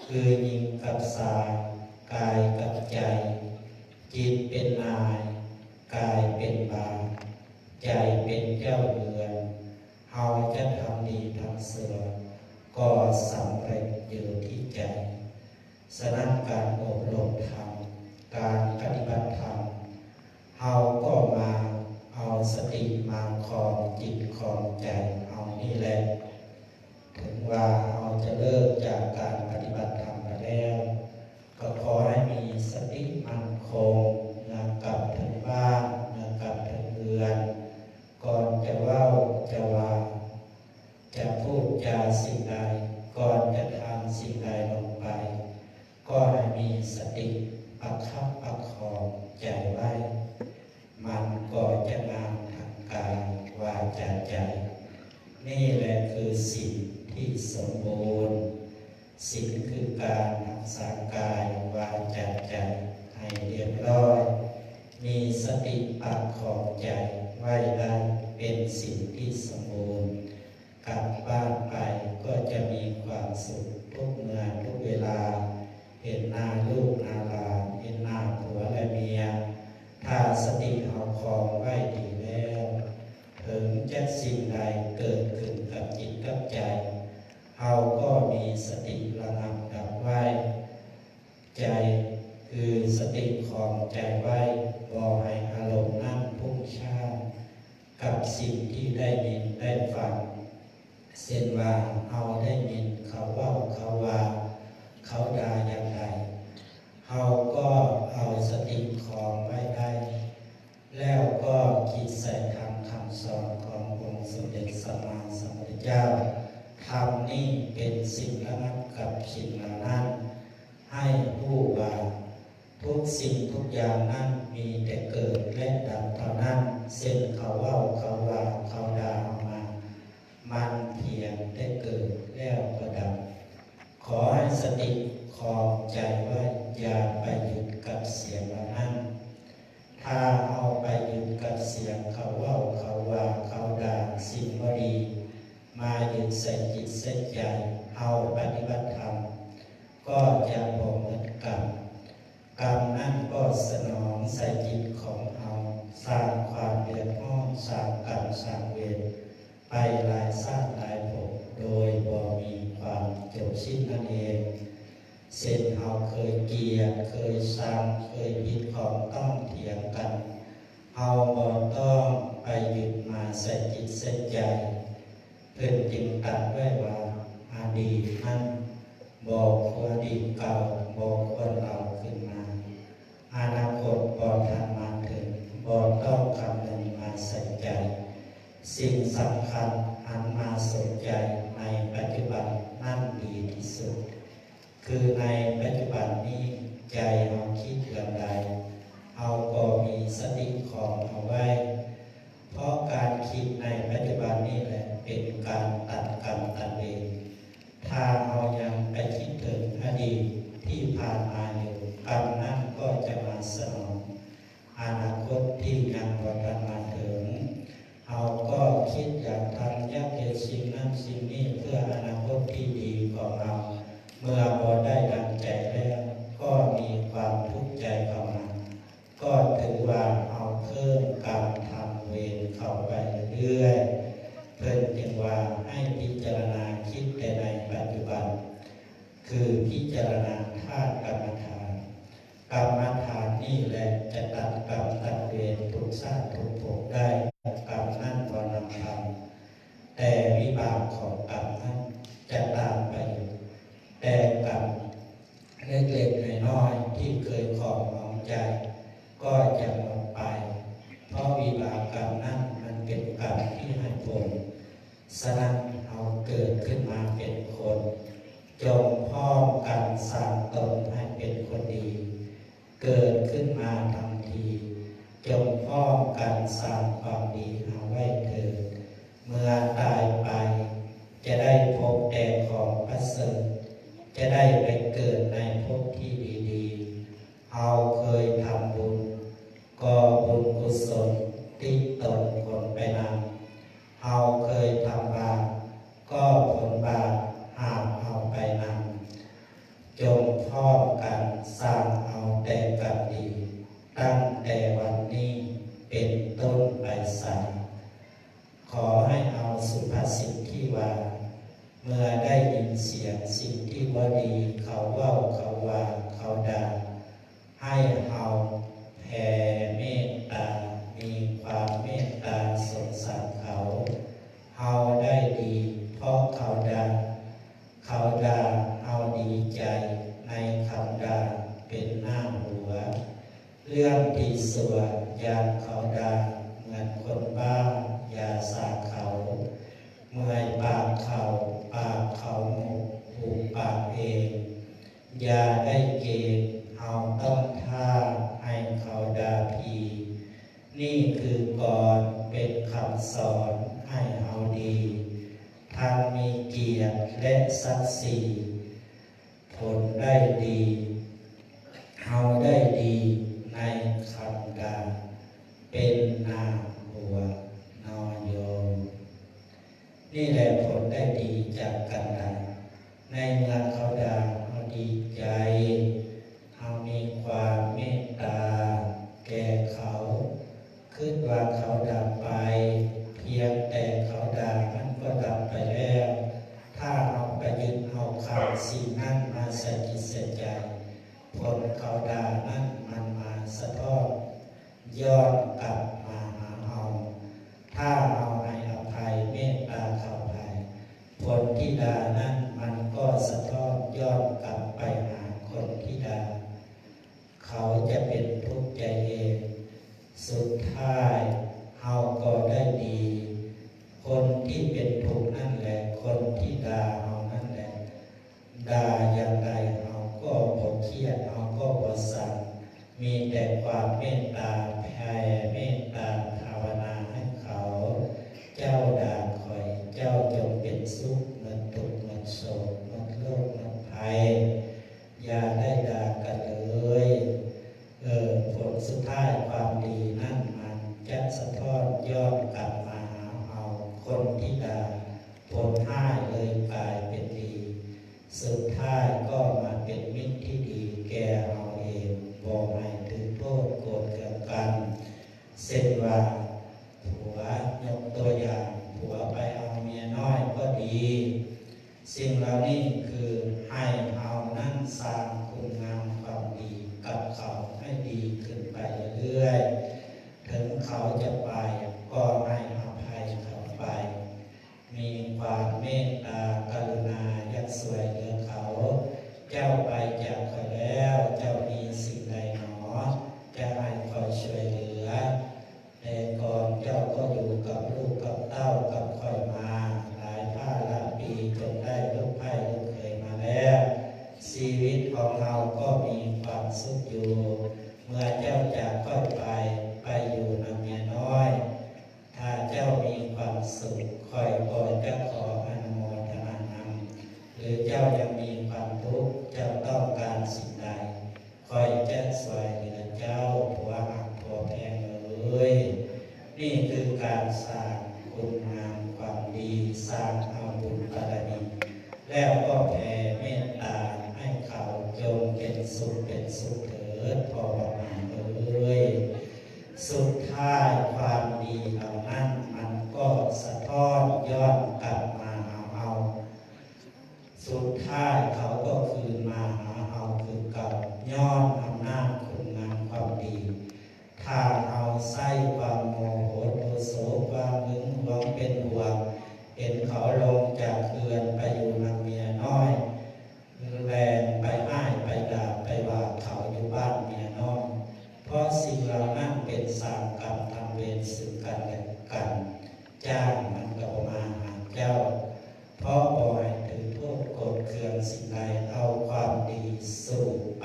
ຄືຍິງກັບຊາຍ, ກາຍກັບໃຈ, ຈິດເປັນນາຍ, ກາຍເປັນບ່າວ, ໃຈເປັນເຈົ້າເຮືອນ. ເຮົາຈະທຳດີທຳຊົ່ວ ກໍສຳເລັດຢູ່ທີ່ໃຈ. ສະນັ້ນ ການອົບຮົມທຳ, ການປະຕິບັດທຳ, ເຮົາກໍມາເອົາສະຕິມາຄອງຈິດຄອງໃຈເຮົານີ້ແຫຼະ. ເຖິງວ່າເຮົາຈະເລີກຈາກການປະຕິບັດທຳໄປແລ້ວ, ກໍຂໍໃຫ້ມີສະຕິໝັ້ນຄົງເມື່ອກັບເຖິງບ້ານ, ເມື່ອກັບເຖິງເຮືອນ, ກ່ອນຈະເວົ້າຈະວ່າ, ຈະພູດຈາສິ່ງໃດ, ກ່ອນຈະທຳສິ່ງໃດລົງໄປ, ກໍໃຫ້ມີສະຕິປະຄັບປະຄອງໃຈໄວ້. ມັນກໍຈະງາມທັງກາຍ, ວາຈາ, ໃຈ. ນີ້ແຫຼະຄືສິນທີ່ສົມບູນ. ສິນຄືການຮັກສາກາຍ, ວາຈາ, ໃຈໃຫ້ລຽບຮ້ອຍ. ມີສະຕິປະຄອງໃຈໄວ້ໄດ້ ເປັນສິນທີ່ສົມບູນ. ກັບບ້ານໄປກໍຈະມີຄວາມສຸກທຸກເມື່ອທຸກເວລາ, ເຫັນໜ້າລູກໜ້າຫຼານ, ເຫັນໜ້າຜົວແລະເມຍ. ຖ້າສະຕິເຮົາຄອງໄວ້ດີແລ້ວ, ເຖິງຈະສິ່ງໃດເກີດຂຶ້ນກັບຈິດກັບໃຈ, ເຮົາກໍມີສະຕິລະງັບດັບໄວ້. ໃຈ ຄືສະຕິຄອງໃຈໄວ້, ບໍ່ໃຫ້ອາລົມນັ້ນພຸ້ງຊ້ານກັບສິ່ງທີ່ໄດ້ຍິນໄດ້ຟັງ. ເຊັ່ນວ່າ ເຮົາໄດ້ຍິນເຂົາເວົ້າເຂົາວ່າ, ເຂົາດ່າຢ່າງໃດ, ເຮົາກໍເອົາສະຕິຄອງໄວ້ໄດ້. ແລ້ວກໍຄິດໃສ່ທຳຄຳສອນຂອງອົງສົມເດັດສຳມາສຳພຸດທະເຈົ້າ. ທຳນີ້ເປັນສິ່ງລະງັບກັບສິ່ງເຫຼົ່ານັ້ນ. ໃຫ້ຮູ້ວ່າທຸກສິ່ງທຸກຢ່າງນັ້ນມີແຕ່ເກີດແລະດັບເທົ່ານັ້ນ. ເຊັ່ນ ເຂົາເວົ້າເຂົາວ່າເຂົາດ່າເຮົາມາ, ມັນພຽງແຕ່ເກີດແລ້ວກໍດັບ. ຂໍໃຫ້ສະຕິຄອງໃຈໄວ້, ຢ່າໄປຢຸດກັບສຽງເຫຼົ່ານັ້ນ. ຖ້າເຮົາໄປຢຸດກັບສຽງເຂົາເວົ້າເຂົາວ່າເຂົາດ່າ, ສິ່ງ ມາຍຶດໃສ່ຈິດໃສ່ໃຈເຮົາປະຕິບັດທຳ ກໍຈະບໍ່ໝົດກຳ. ກຳນັ້ນກໍສະໜອງໃສ່ຈິດຂອງເຮົາ, ສ້າງຄວາມເດືອດຮ້ອນ, ສ້າງກຳ, ສ້າງເວນ ໄປຫຼາຍຊາດຫຼາຍພົບ ໂດຍບໍ່ມີຄວາມຈົບສິ້ນນັ້ນເອງ. ເຊັ່ນເຮົາເຄີຍກຽດ, ເຄີຍຊັງ, ເຄີຍຜິດຂອງຕ້ອງຖຽງກັນ, ເຮົາບໍ່ຕ້ອງໄປຍຶດມາໃສ່ຈິດໃສ່ໃຈ. ເພິ່ນຈຶ່ງຕັດໄວ້ວ່າ ອະດີດນັ້ນບໍ່ຄວນ, ອະດີດເກົ່າບໍ່ຄວນເອົາຄືນມາ. ອະນາຄົດບໍ່ທັນມາເຖິງ, ບໍ່ຕ້ອງຄຳນຶງມາໃສ່ໃຈ. ສິ່ງສຳຄັນຫັນມາສົນໃຈໃນປັດຈຸບັນນັ້ນດີທີ່ສຸດ. ຄືໃນປັດຈຸບັນນີ້ໃຈເຮົາຄິດເລື່ອງໃດ, ເຮົາກໍມີສະຕິຂອງເຮົາໄວ້. ເພາະການຄິດໃນປັດຈຸບັນນີ້ແຫຼະເປັນການຕັດກຳຕັດເວນ. ຖ້າເຮົາຍັງໄປຄິດເຖິງອະດີດທີ່ຜ່ານມາຢູ່, ກຳນັ້ນກໍຈະມາສະໜອງ. ອະນາຄົດທີ່ຍັງບໍ່ທັນມາເຖິງ, ເຮົາກໍຄິດຢາກທຳ, ຢາກເຮັດສິ່ງນັ້ນສິ່ງນີ້ເພື່ອອະນາຄົດທີ່ດີຂອງເຮົາ. ເມື່ອບໍ່ໄດ້ດັ່ງໃຈແລ້ວ, ກໍມີຄວາມທຸກໃຈເຂົ້າມາ. ກໍຖືວ່າເຮົາເພີ່ມກຳທຳເວນເຂົ້າໄປເລື້ອຍໆ. ເພິ່ນຈຶ່ງວ່າໃຫ້ພິຈາລະນາຄິດແຕ່ໃນປັດຈຸບັນ, ຄືພິຈາລະນາທາດກຳມະຖານ. ກຳມະຖານນີ້ແຫຼະຈະຕັດກຳຕັດເວນທຸກຊາດທຸກພົບໄດ້. ກຳນັ້ນບໍ່ນຳທຳ, ແຕ່ວິບາກຂອງກຳນັ້ນຈະຕາມໄປ. ແຕ່ກຳ ເລັກໆນ້ອຍໆທີ່ເຄີຍຂອງເໝົາໃຈກໍຈະໝົດໄປ, ເພາະວິບາກກຳນັ້ນມັນເປັນກຳທີ່ໃຫ້ຜົນ. ສະນັ້ນ, ເຮົາເກີດຂຶ້ນມາເປັນຄົນ, ຈົ່ງພ້ອມກັນສ້າງຕົນໃຫ້ເປັນຄົນດີ. ເກີດຂຶ້ນມາທັງທີ, ຈົ່ງພ້ອມກັນສ້າງຄວາມດີເອົາໄວ້ເທີດ. ເມື່ອຕາຍໄປຈະໄດ້ພົບແຕ່ຂອງປະເສີດ, ຈະໄດ້ໄປເກີດໃນພົບທີ່ດີໆ. ເຮົາເຄີຍທຳບຸນ, ກໍບຸນກຸສົນຕິດຕົນຂົນໄປນຳ. ເຮົາເຄີຍທຳບາບ, ກໍຜົນບາບຫາບເຮົາໄປນຳ. ຈົ່ງພ້ອມກັນສ້າງເອົາແຕ່ກຳດີ, ຕັ້ງແຕ່ວັນນີ້ເປັນຕົ້ນໄປສາ. ຂໍໃຫ້ເອົາສຸພາສິດທີ່ວ່າ, ເມື່ອໄດ້ຍິນສຽງສິ່ງທີ່ບໍ່ດີເຂົາເວົ້າເຂົາວ່າເຂົາດ່າ, ໃຫ້ເຮົາແຜ່ເມດຕາ, ມີຄວາມເມດຕາສົງສານເຂົາ. ເຮົາໄດ້ດີເພາະເຂົາດ່າ, ເຂົາດ່າເຮົາດີໃຈ, ໃນຄຳດ່າເປັນໜ້າຫົວ. ເລື່ອງທີ່ຊົ່ວຢ່າງເຂົາດ່າ ເໝືອນຄົນບ້າ, ຢ່າສາເຂົາ. ເມື່ອຍປາກເຂົາ, ປາກເຂົາໝຸບ, ຫຸບປາກເອງ. ຢ່າໄດ້ເກງ, ເຮົາຕ້ອງຖ້າໃຫ້ເຂົາດ່າຜີ. ນີ້ຄືກ່ອນເປັນຄຳສອນໃຫ້ເຮົາດີ, ທັງມີກຽດ ແລະ ສັກສີ. ຜົນໄດ້ດີ, ເຮົາໄດ້ດີໃນຄຳດ່າ, ເປັນໜ້າຫົວນໍໂຍ. ນີ້ແຫຼະຜົນໄດ້ດີຈາກການດ່າ. ໃນເມື່ອເຂົາດ່າເຮົາດີໃຈ, ເຮົາມີຄວາມເມດຕາແກ່ເຂົາ, ຄິດວ່າເຂົາດັບໄປ, ພຽງແຕ່ເຂົາດ່າມັນກໍດັບໄປແລ້ວ. ຖ້າເຮົາໄປຍຶດເອົາຄຳສິ່ງນັ້ນມາໃສ່ຈິດໃສ່ໃຈ, ຜົນເຂົາດ່ານັ້ນມັນມາສະທ້ອນ ຍ້ອນກັບມາຫາເຮົາ. ຖ້າເຮົາໃຫ້ອະໄພເມດຕາເຂົາໄປ, ຜົນທີ່ດ່ານັ້ນມັນກໍສະທ້ອນຍ້ອນກັບໄປຫາຄົນທີ່ດ່າ. ເຂົາຈະເປັນທຸກໃຈເອງ. ສຸດທ້າຍເຮົາກໍໄດ້ດີ. ຄົນທີ່ເປັນທຸກນັ້ນແຫຼະ, ຄົນທີ່ດ່າເຮົານັ້ນແຫຼະ. ດ່າຢ່າງໃດເຮົາກໍບໍ່ຄຽດ, ເຮົາກໍບໍ່ຊັງ, ມີແຕ່ຄວາມເມດຕາ, ແຜ່ເມດຕາພາວະນາໃຫ້ເຂົາ. ເຈົ້າດ່າຂ້ອຍ, ເຈົ້າຈົ່ງເປັນສຸກ, ໝົດທຸກ, ໝົດໂສກ, ໝົດໂລກ, ໝົດໄພ. ຢ່າໄດ້ດ່າກັນເລີຍ. ເອີ, ຜົນສຸດທ້າຍຄວາມດີນັ້ນມັນຈະສະທ້ອນຍ້ອນກັບມາຫາເຮົາ. ຄົນທີ່ດ່າ, ຜົນ ສຸດທ້າຍກໍມາເປັນມິດທີ່ດີແກ່ເຮົາເອງ, ບໍ່ໃຫ້ຖືກໂທດໂກດເຄືອງກັນ. ເຊັ່ນວ່າ ຜົວ, ຍົກຕົວຢ່າງ, ຜົວໄປເອົາເມຍນ້ອຍກໍດີ. ສິ່ງເຫຼົ່ານີ້ຄືໃຫ້ເຮົານັ້ນສ້າງຄຸນງາມຄວາມດີກັບເຂົາໃຫ້ດີຂຶ້ນໄປເລື້ອຍໆ. ເຖິງເຂົາຈະໄປ ກໍໃຫ້ອະໄພເຂົາໄປ. ມີຄວາມເມດຕາກະລຸນາ ຢາກຊ່ວຍເຫຼືອເຂົາ. ເຈົ້າໄປຈາກຂ້ອຍແລ້ວ ເຈົ້າມີສິ່ງໃດໜໍ ຈະໃຫ້ຂ້ອຍຊ່ວຍເຫຼືອ? ແຕ່ກ່ອນເຈົ້າກໍຢູ່ກັບລູກກັບເຕົ້າກັບຂ້ອຍມາຫຼາຍພາລະປີ ຈົນໄດ້ລູກໃພ້ລູກເຂີຍມາແລ້ວ. ຊີວິດຂອງເຮົາກໍມີຄວາມສຸກຢູ່ ເມື່ອເຈົ້າຈາກຂ້ອຍໄປ ໄປຢູ່ນຳເມຍນ້ອຍ. ຖ້າເຈົ້າມີຄວາມສຸກ ຂ້ອຍກໍຈະຂໍອະນຸໂມທະນານຳ. ຫຼືເຈົ້າຍັງມີຄວາມທຸກ ເຈົ້າຕ້ອງການສິ່ງໃດ ຂ້ອຍຈະຊ່ວຍເຫຼືອເຈົ້າ. ຜົວຮັກຜົວແພງເອີຍ, ນີ້ຄືການສ້າງຄຸນງາມຄວາມດີ, ສ້າງເອົາບຸນບາລະມີ ແລ້ວກໍແຜ່ເມດຕາໃຫ້ເຂົາ. ຈົ່ງເປັນສຸກເປັນສຸກເຖີດ ພໍ່ບັກໝາເອີຍ. ສຸດທ້າຍຄວາມດີເຫຼົ່ານັ້ນ ມັນກໍສະທ້ອນຍ້ອນກັບມາຫາເຮົາ. ສຸດທ້າຍເຂົາກໍຄືນມາຫາເຮົາຄືເກົ່າ ຍ້ອນອຳນາດຄຸນງາມຄວາມດີ. ຖ້າເຮົາໃຊ້ຄວາມໂມໂຫໂທໂສ, ຄວາມຫຶງຫວງເປັນຫ່ວງ, ເຫັນເຂົາລົງຈາກເຮືອນໄປຢູ່ນຳເມຍນ້ອຍ, ແລ່ນໄປອ້າຍໄປດາໄປວ່າເຂົາຢູ່ບ້ານເມຍນ້ອຍ. ເພາະສິ່ງເຫຼົ່ານັ້ນເປັນສາມກຳທຳເວນຊຶ່ງກັນແລະກັນ, ຈ້າງມັນກໍບໍ່ມາຫາເຈົ້າ. ເພາະບໍ່ໃຫ້ຖືກໂທດໂກດເຄືອງສິ່ງໃດ, ເອົາຄວາມດີສູ້ໄປ.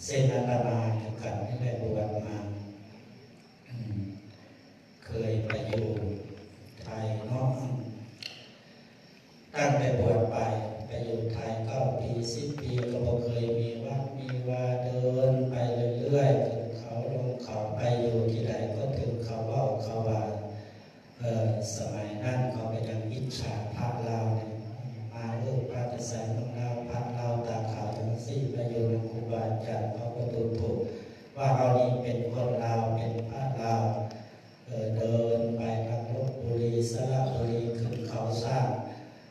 ເຊັ່ນອາດຕະມາຄືກັນນີ້ແຫຼະ ບວດມາ ເຄີຍໄປຢູ່ໄທເນາະ, ຕັ້ງແຕ່ບວດໄປ ໄປຢູ່ໄທເກົ້າປີ ສິບປີ ກໍບໍ່ເຄີຍມີວັດມີວາ, ເດີນໄປເລື້ອຍໆ ຂຶ້ນເຂົາລົງເຂົາ, ໄປຢູ່ທີ່ໃດກໍຖືກເຂົາເວົ້າເຂົາວ່າ. ເອີ ສະໄໝນັ້ນເຂົາກໍຍັງອິດສາພະລາວນີ້ ມາເອີ ພະແຕ່ໃສເມືອງລາວ ພະລາວຕາຂາວຈັ່ງຊີ້ ໄປຢູ່ນຳຄູບາອາຈານ ເຂົາກໍດູຖູກວ່າເຮົານີ້ເປັນຄົນລາວ ເປັນພະລາວ. ເອີ ເດີນໄປທາງລົບບຸລີ ສະລະບຸລີ ຂຶ້ນເຂົາຊ້າງ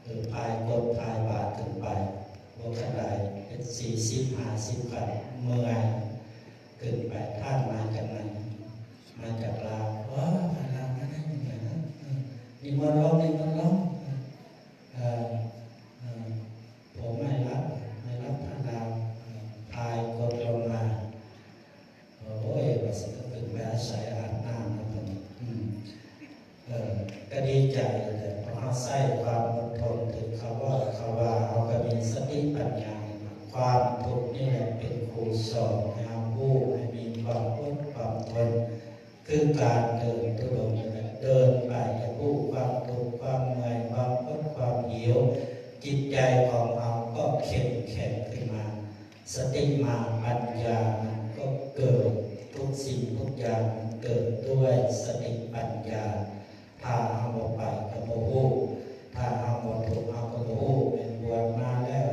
ເອີ ພາຍກົດພາຍບາດຂຶ້ນໄປ ບໍ່ທັນໄດ້ເປັນສີ່ສິບຫ້າສິບຂັ້ນ ເມື່ອຍ ຂຶ້ນໄປ. ທ່ານມາຈາກໃນ? ມາຈາກລາວ. ໂອ້ ມາລາວມາໄດ້ຍັງໄງນະ? ເອີ ນິມົນລົງ ນິມົນລົງ. ເອີ ເອີ ເອີ ຜົມໄມ້ລັບ ໄມ້ລັບພະລາວ ເອີ ພາຍກົດລົງມາ. ໂອ້ຍ ວ່າຊິຂຶ້ນໄປອາໄສອາບນ້ຳນຳເພິ່ນ. ອືມ ເອີ ກໍດີໃຈແຫຼະ ເພາະເຮົາໃຊ້ຄວາມອົດທົນ ຖືກເຂົາເວົ້າເຂົາວ່າ ເຮົາກໍມີສະຕິປັນຍາ. ຄວາມທຸກນີ້ແຫຼະເປັນຄູສອນໃຫ້ເຮົາຮູ້ ໃຫ້ມີຄວາມອົດຄວາມທົນ. ຄືການເດີນທຸດົງນີ້ແຫຼະ ເດີນໄປ ຢາກຮູ້ຄວາມທຸກຄວາມເມື່ອຍ ຄວາມອົດຄວາມຫິວ, ຈິດໃຈຂອງເຮົາກໍເຂັ້ມແຂງຂຶ້ນມາ. ສະຕິມາປັນຍາມັນກໍເກີດ, ທຸກສິ່ງທຸກຢ່າງມັນເກີດດ້ວຍສະຕິປັນຍາ. ຖ້າເຮົາບໍ່ໄປກໍບໍ່ຮູ້, ຖ້າເຮົາບໍ່ທຸກເຮົາກໍບໍ່ຮູ້. ແມ່ນບວດມາແລ້ວ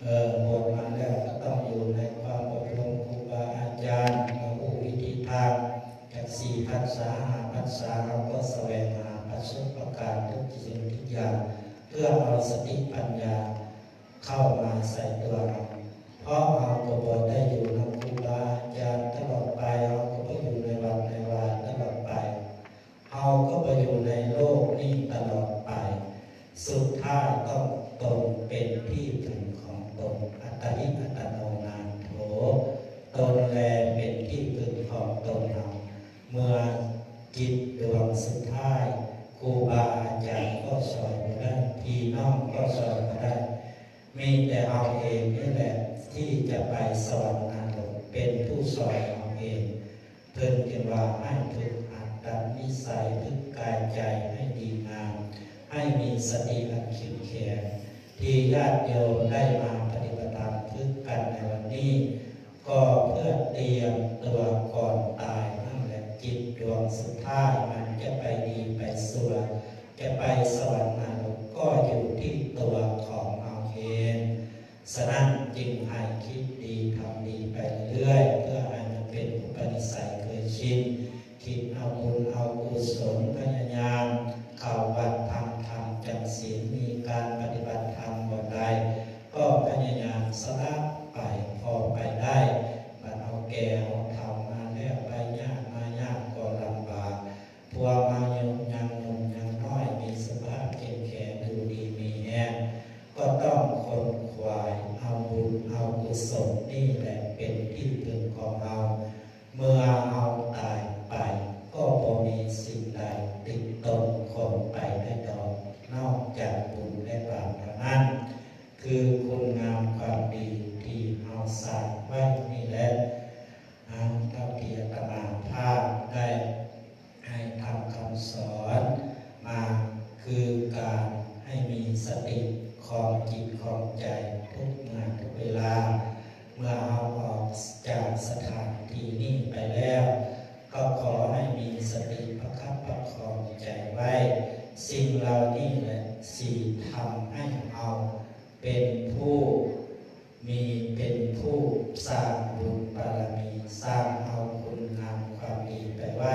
ເອີ ບວດມາແລ້ວກໍຕ້ອງຢູ່ໃນຄວາມອົບຮົມຄູບາອາຈານ, ເຮົາຮູ້ວິທີທາງ. ຈັກສີ່ພັນສາ ຫ້າພັນສາ ເຮົາກໍສະແຫວງຫາປະສົບປະການທຸກສິ່ງທຸກຢ່າງ ເພື່ອເອົາສະຕິປັນຍາ ເຂົ້າມາໃສ່ຕົວເຮົາ, ເພາະເຮົາກໍບໍ່ໄດ້ຢູ່ນຳຄູບາອາຈານຕະຫຼອດໄປ, ເຮົາກໍບໍ່ຢູ່ໃນວັດໃນວາຕະຫຼອດໄປ, ເຮົາກໍບໍ່ຢູ່ໃນໂລກນີ້ຕະຫຼອດໄປ. ສຸດທ້າຍຕ້ອງຕົນເປັນທີ່ເຖິງຂອງຕົນ, ອັດຕະຫິອັດຕະໂນນາໂຖ, ຕົນແລເປັນທີ່ເຖິງຂອງຕົນເຮົາ. ເມື່ອຈິດດວງສຸດທ້າຍ, ຄູບາອາຈານກໍຊ່ອຍບໍ່ໄດ້, ພີ່ນ້ອງກໍຊ່ອຍບໍ່ໄດ້. ມີແຕ່ເຮົາເອງນີ້ແຫຼະທີ່ຈະໄປສະຫວັນນະລົກ, ເປັນຜູ້ຊ່ອຍເຮົາເອງ. ເພິ່ນຈຶ່ງວ່າໃຫ້ຝຶກຫັດດັດນິໄສ, ຝຶກກາຍໃຈໃຫ້ດີງາມ, ໃຫ້ມີສະຕິອັນເຂັ້ມແຂງ. ທີ່ຍາດໂຍມໄດ້ມາປະຕິບັດທຳຝຶກກັນໃນວັນນີ້ ກໍເພື່ອຕຽມຕົວກ່ອນຕາຍນັ້ນແຫຼະ. ຈິດດວງສຸດທ້າຍມັນຈະໄປດີໄປຊົ່ວ, ຈະໄປສະຫວັນນະລົກ ກໍຢູ່ທີ່ຕົວຂອງເຮົາເອງ. ສະນັ້ນຈຶ່ງໃຫ້ຄິດດີທຳດີໄປເລື້ອຍໆ ເພື່ອໃຫ້ມັນເປັນອຸປະນິໄສເຄີຍຊິນ, ຄິດເອົາບຸນເອົາກຸສົນ, ພະຍາຍາມເຂົ້າວັດຟັງທຳຈຳສິນ, ມີການປະຕິບັດທຳບ່ອນໃດ ກໍພະຍາຍາມສະຫຼະໄປພໍໄປໄດ້. ບັດເຮົາແກ່ເຮົາເຖົ້າມາແລ້ວ ໄປຍາກມາຍາກກໍລຳບາກ, ພວກເຮົາຍັງໜຸ່ມຍັງນ້ອຍ ມີສຸຂະພາບເຂັ້ມແຂງ ຢູ່ດີມີແຮງ ກໍຕ້ອງຂົນຂວາຍເອົາບຸນເອົາກຸສົນ, ນີ້ແຫຼະເປັນທີ່ເພິ່ງຂອງເຮົາ. ເມື່ອເຮົາຕາຍໄປ ກໍບໍ່ມີສິ່ງໃດຕິດຕົນຄົງໄປໄດ້ດອກ ນອກຈາກບຸນ ແລະ ບາບເທົ່ານັ້ນ. ຄືຄຸນງາມຄວາມດີທີ່ເຮົາສ້າງໄວ້ນີ້ແຫຼະ. ອາ ເທົ່າທີ່ອາດຕະມາພາບໄດ້ໃຫ້ທຳຄຳສອນມາ ຄືການໃຫ້ມີສະຕິຄອງຈິດຄອງໃຈທຸກເມື່ອທຸກເວລາ. ເມື່ອເຮົາອອກຈາກສະຖານທີ່ນີ້ໄປແລ້ວ ກໍຂໍໃຫ້ມີສະຕິປະຄັບປະຄອງໃຈໄວ້. ສິ່ງເຫຼົ່ານີ້ແຫຼະ ຊິທຳໃຫ້ເຮົາເປັນຜູ້ ມີເປັນຜູ້ສ້າງບຸນບາລະມີ, ສ້າງເອົາຄຸນງາມຄວາມດີໄປໄວ້,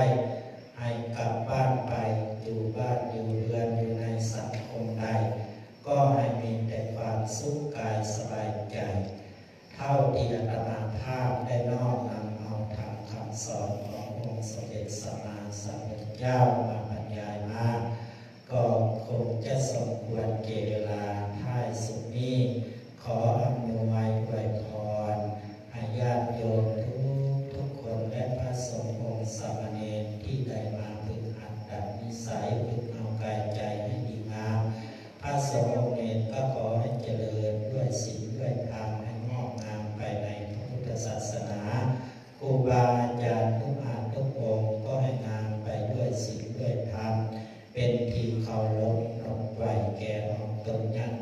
ໃຫ້ກັບບ້ານໄປ, ຢູ່ບ້ານຢູ່ເຮືອນ, ຢູ່ໃນສັງຄົມໃດ, ກໍໃຫ້ມີແຕ່ຄວາມສຸກກາຍສະບາຍໃຈ. ເທົ່າທີ່ອາດຕະມາພາບໄດ້ນ້ອມນຳເອົາທຳຄຳສອນຂອງອົງສົມເດັດສຳມາສຳພຸດທະເຈົ້າມາບັນຍາຍມາ, ກໍຄົງຈະສົມຄວນແກ່ເວລາ. ທ້າຍສຸດນີ້ ຂໍອຳນວຍອວຍພອນໃຫ້ຍາດໂຍມທຸກໆຄົນ ແລະ ພະສົງອົງສາມະເນນທີ່ໄດ້ມາຝຶກຫັດດັດນິໄສ, ຝຶກເອົາກາຍໃຈໃຫ້ດີງາມ. ພະສົງອົງເນນກໍຂໍໃຫ້ຈະເລີນດ້ວຍສິນດ້ວຍທຳ, ໃຫ້ງອກງາມໄປໃນພະພຸດທະສາສະໜາ. ຄູບາອາຈານທຸກອານທຸກອົງກໍໃຫ້ງາມໄປດ້ວຍສິນດ້ວຍທຳ, ເປັນທີ່ເຄົາລົບນົບໄຫວ້ແກ່ອອກຕົນຍາດ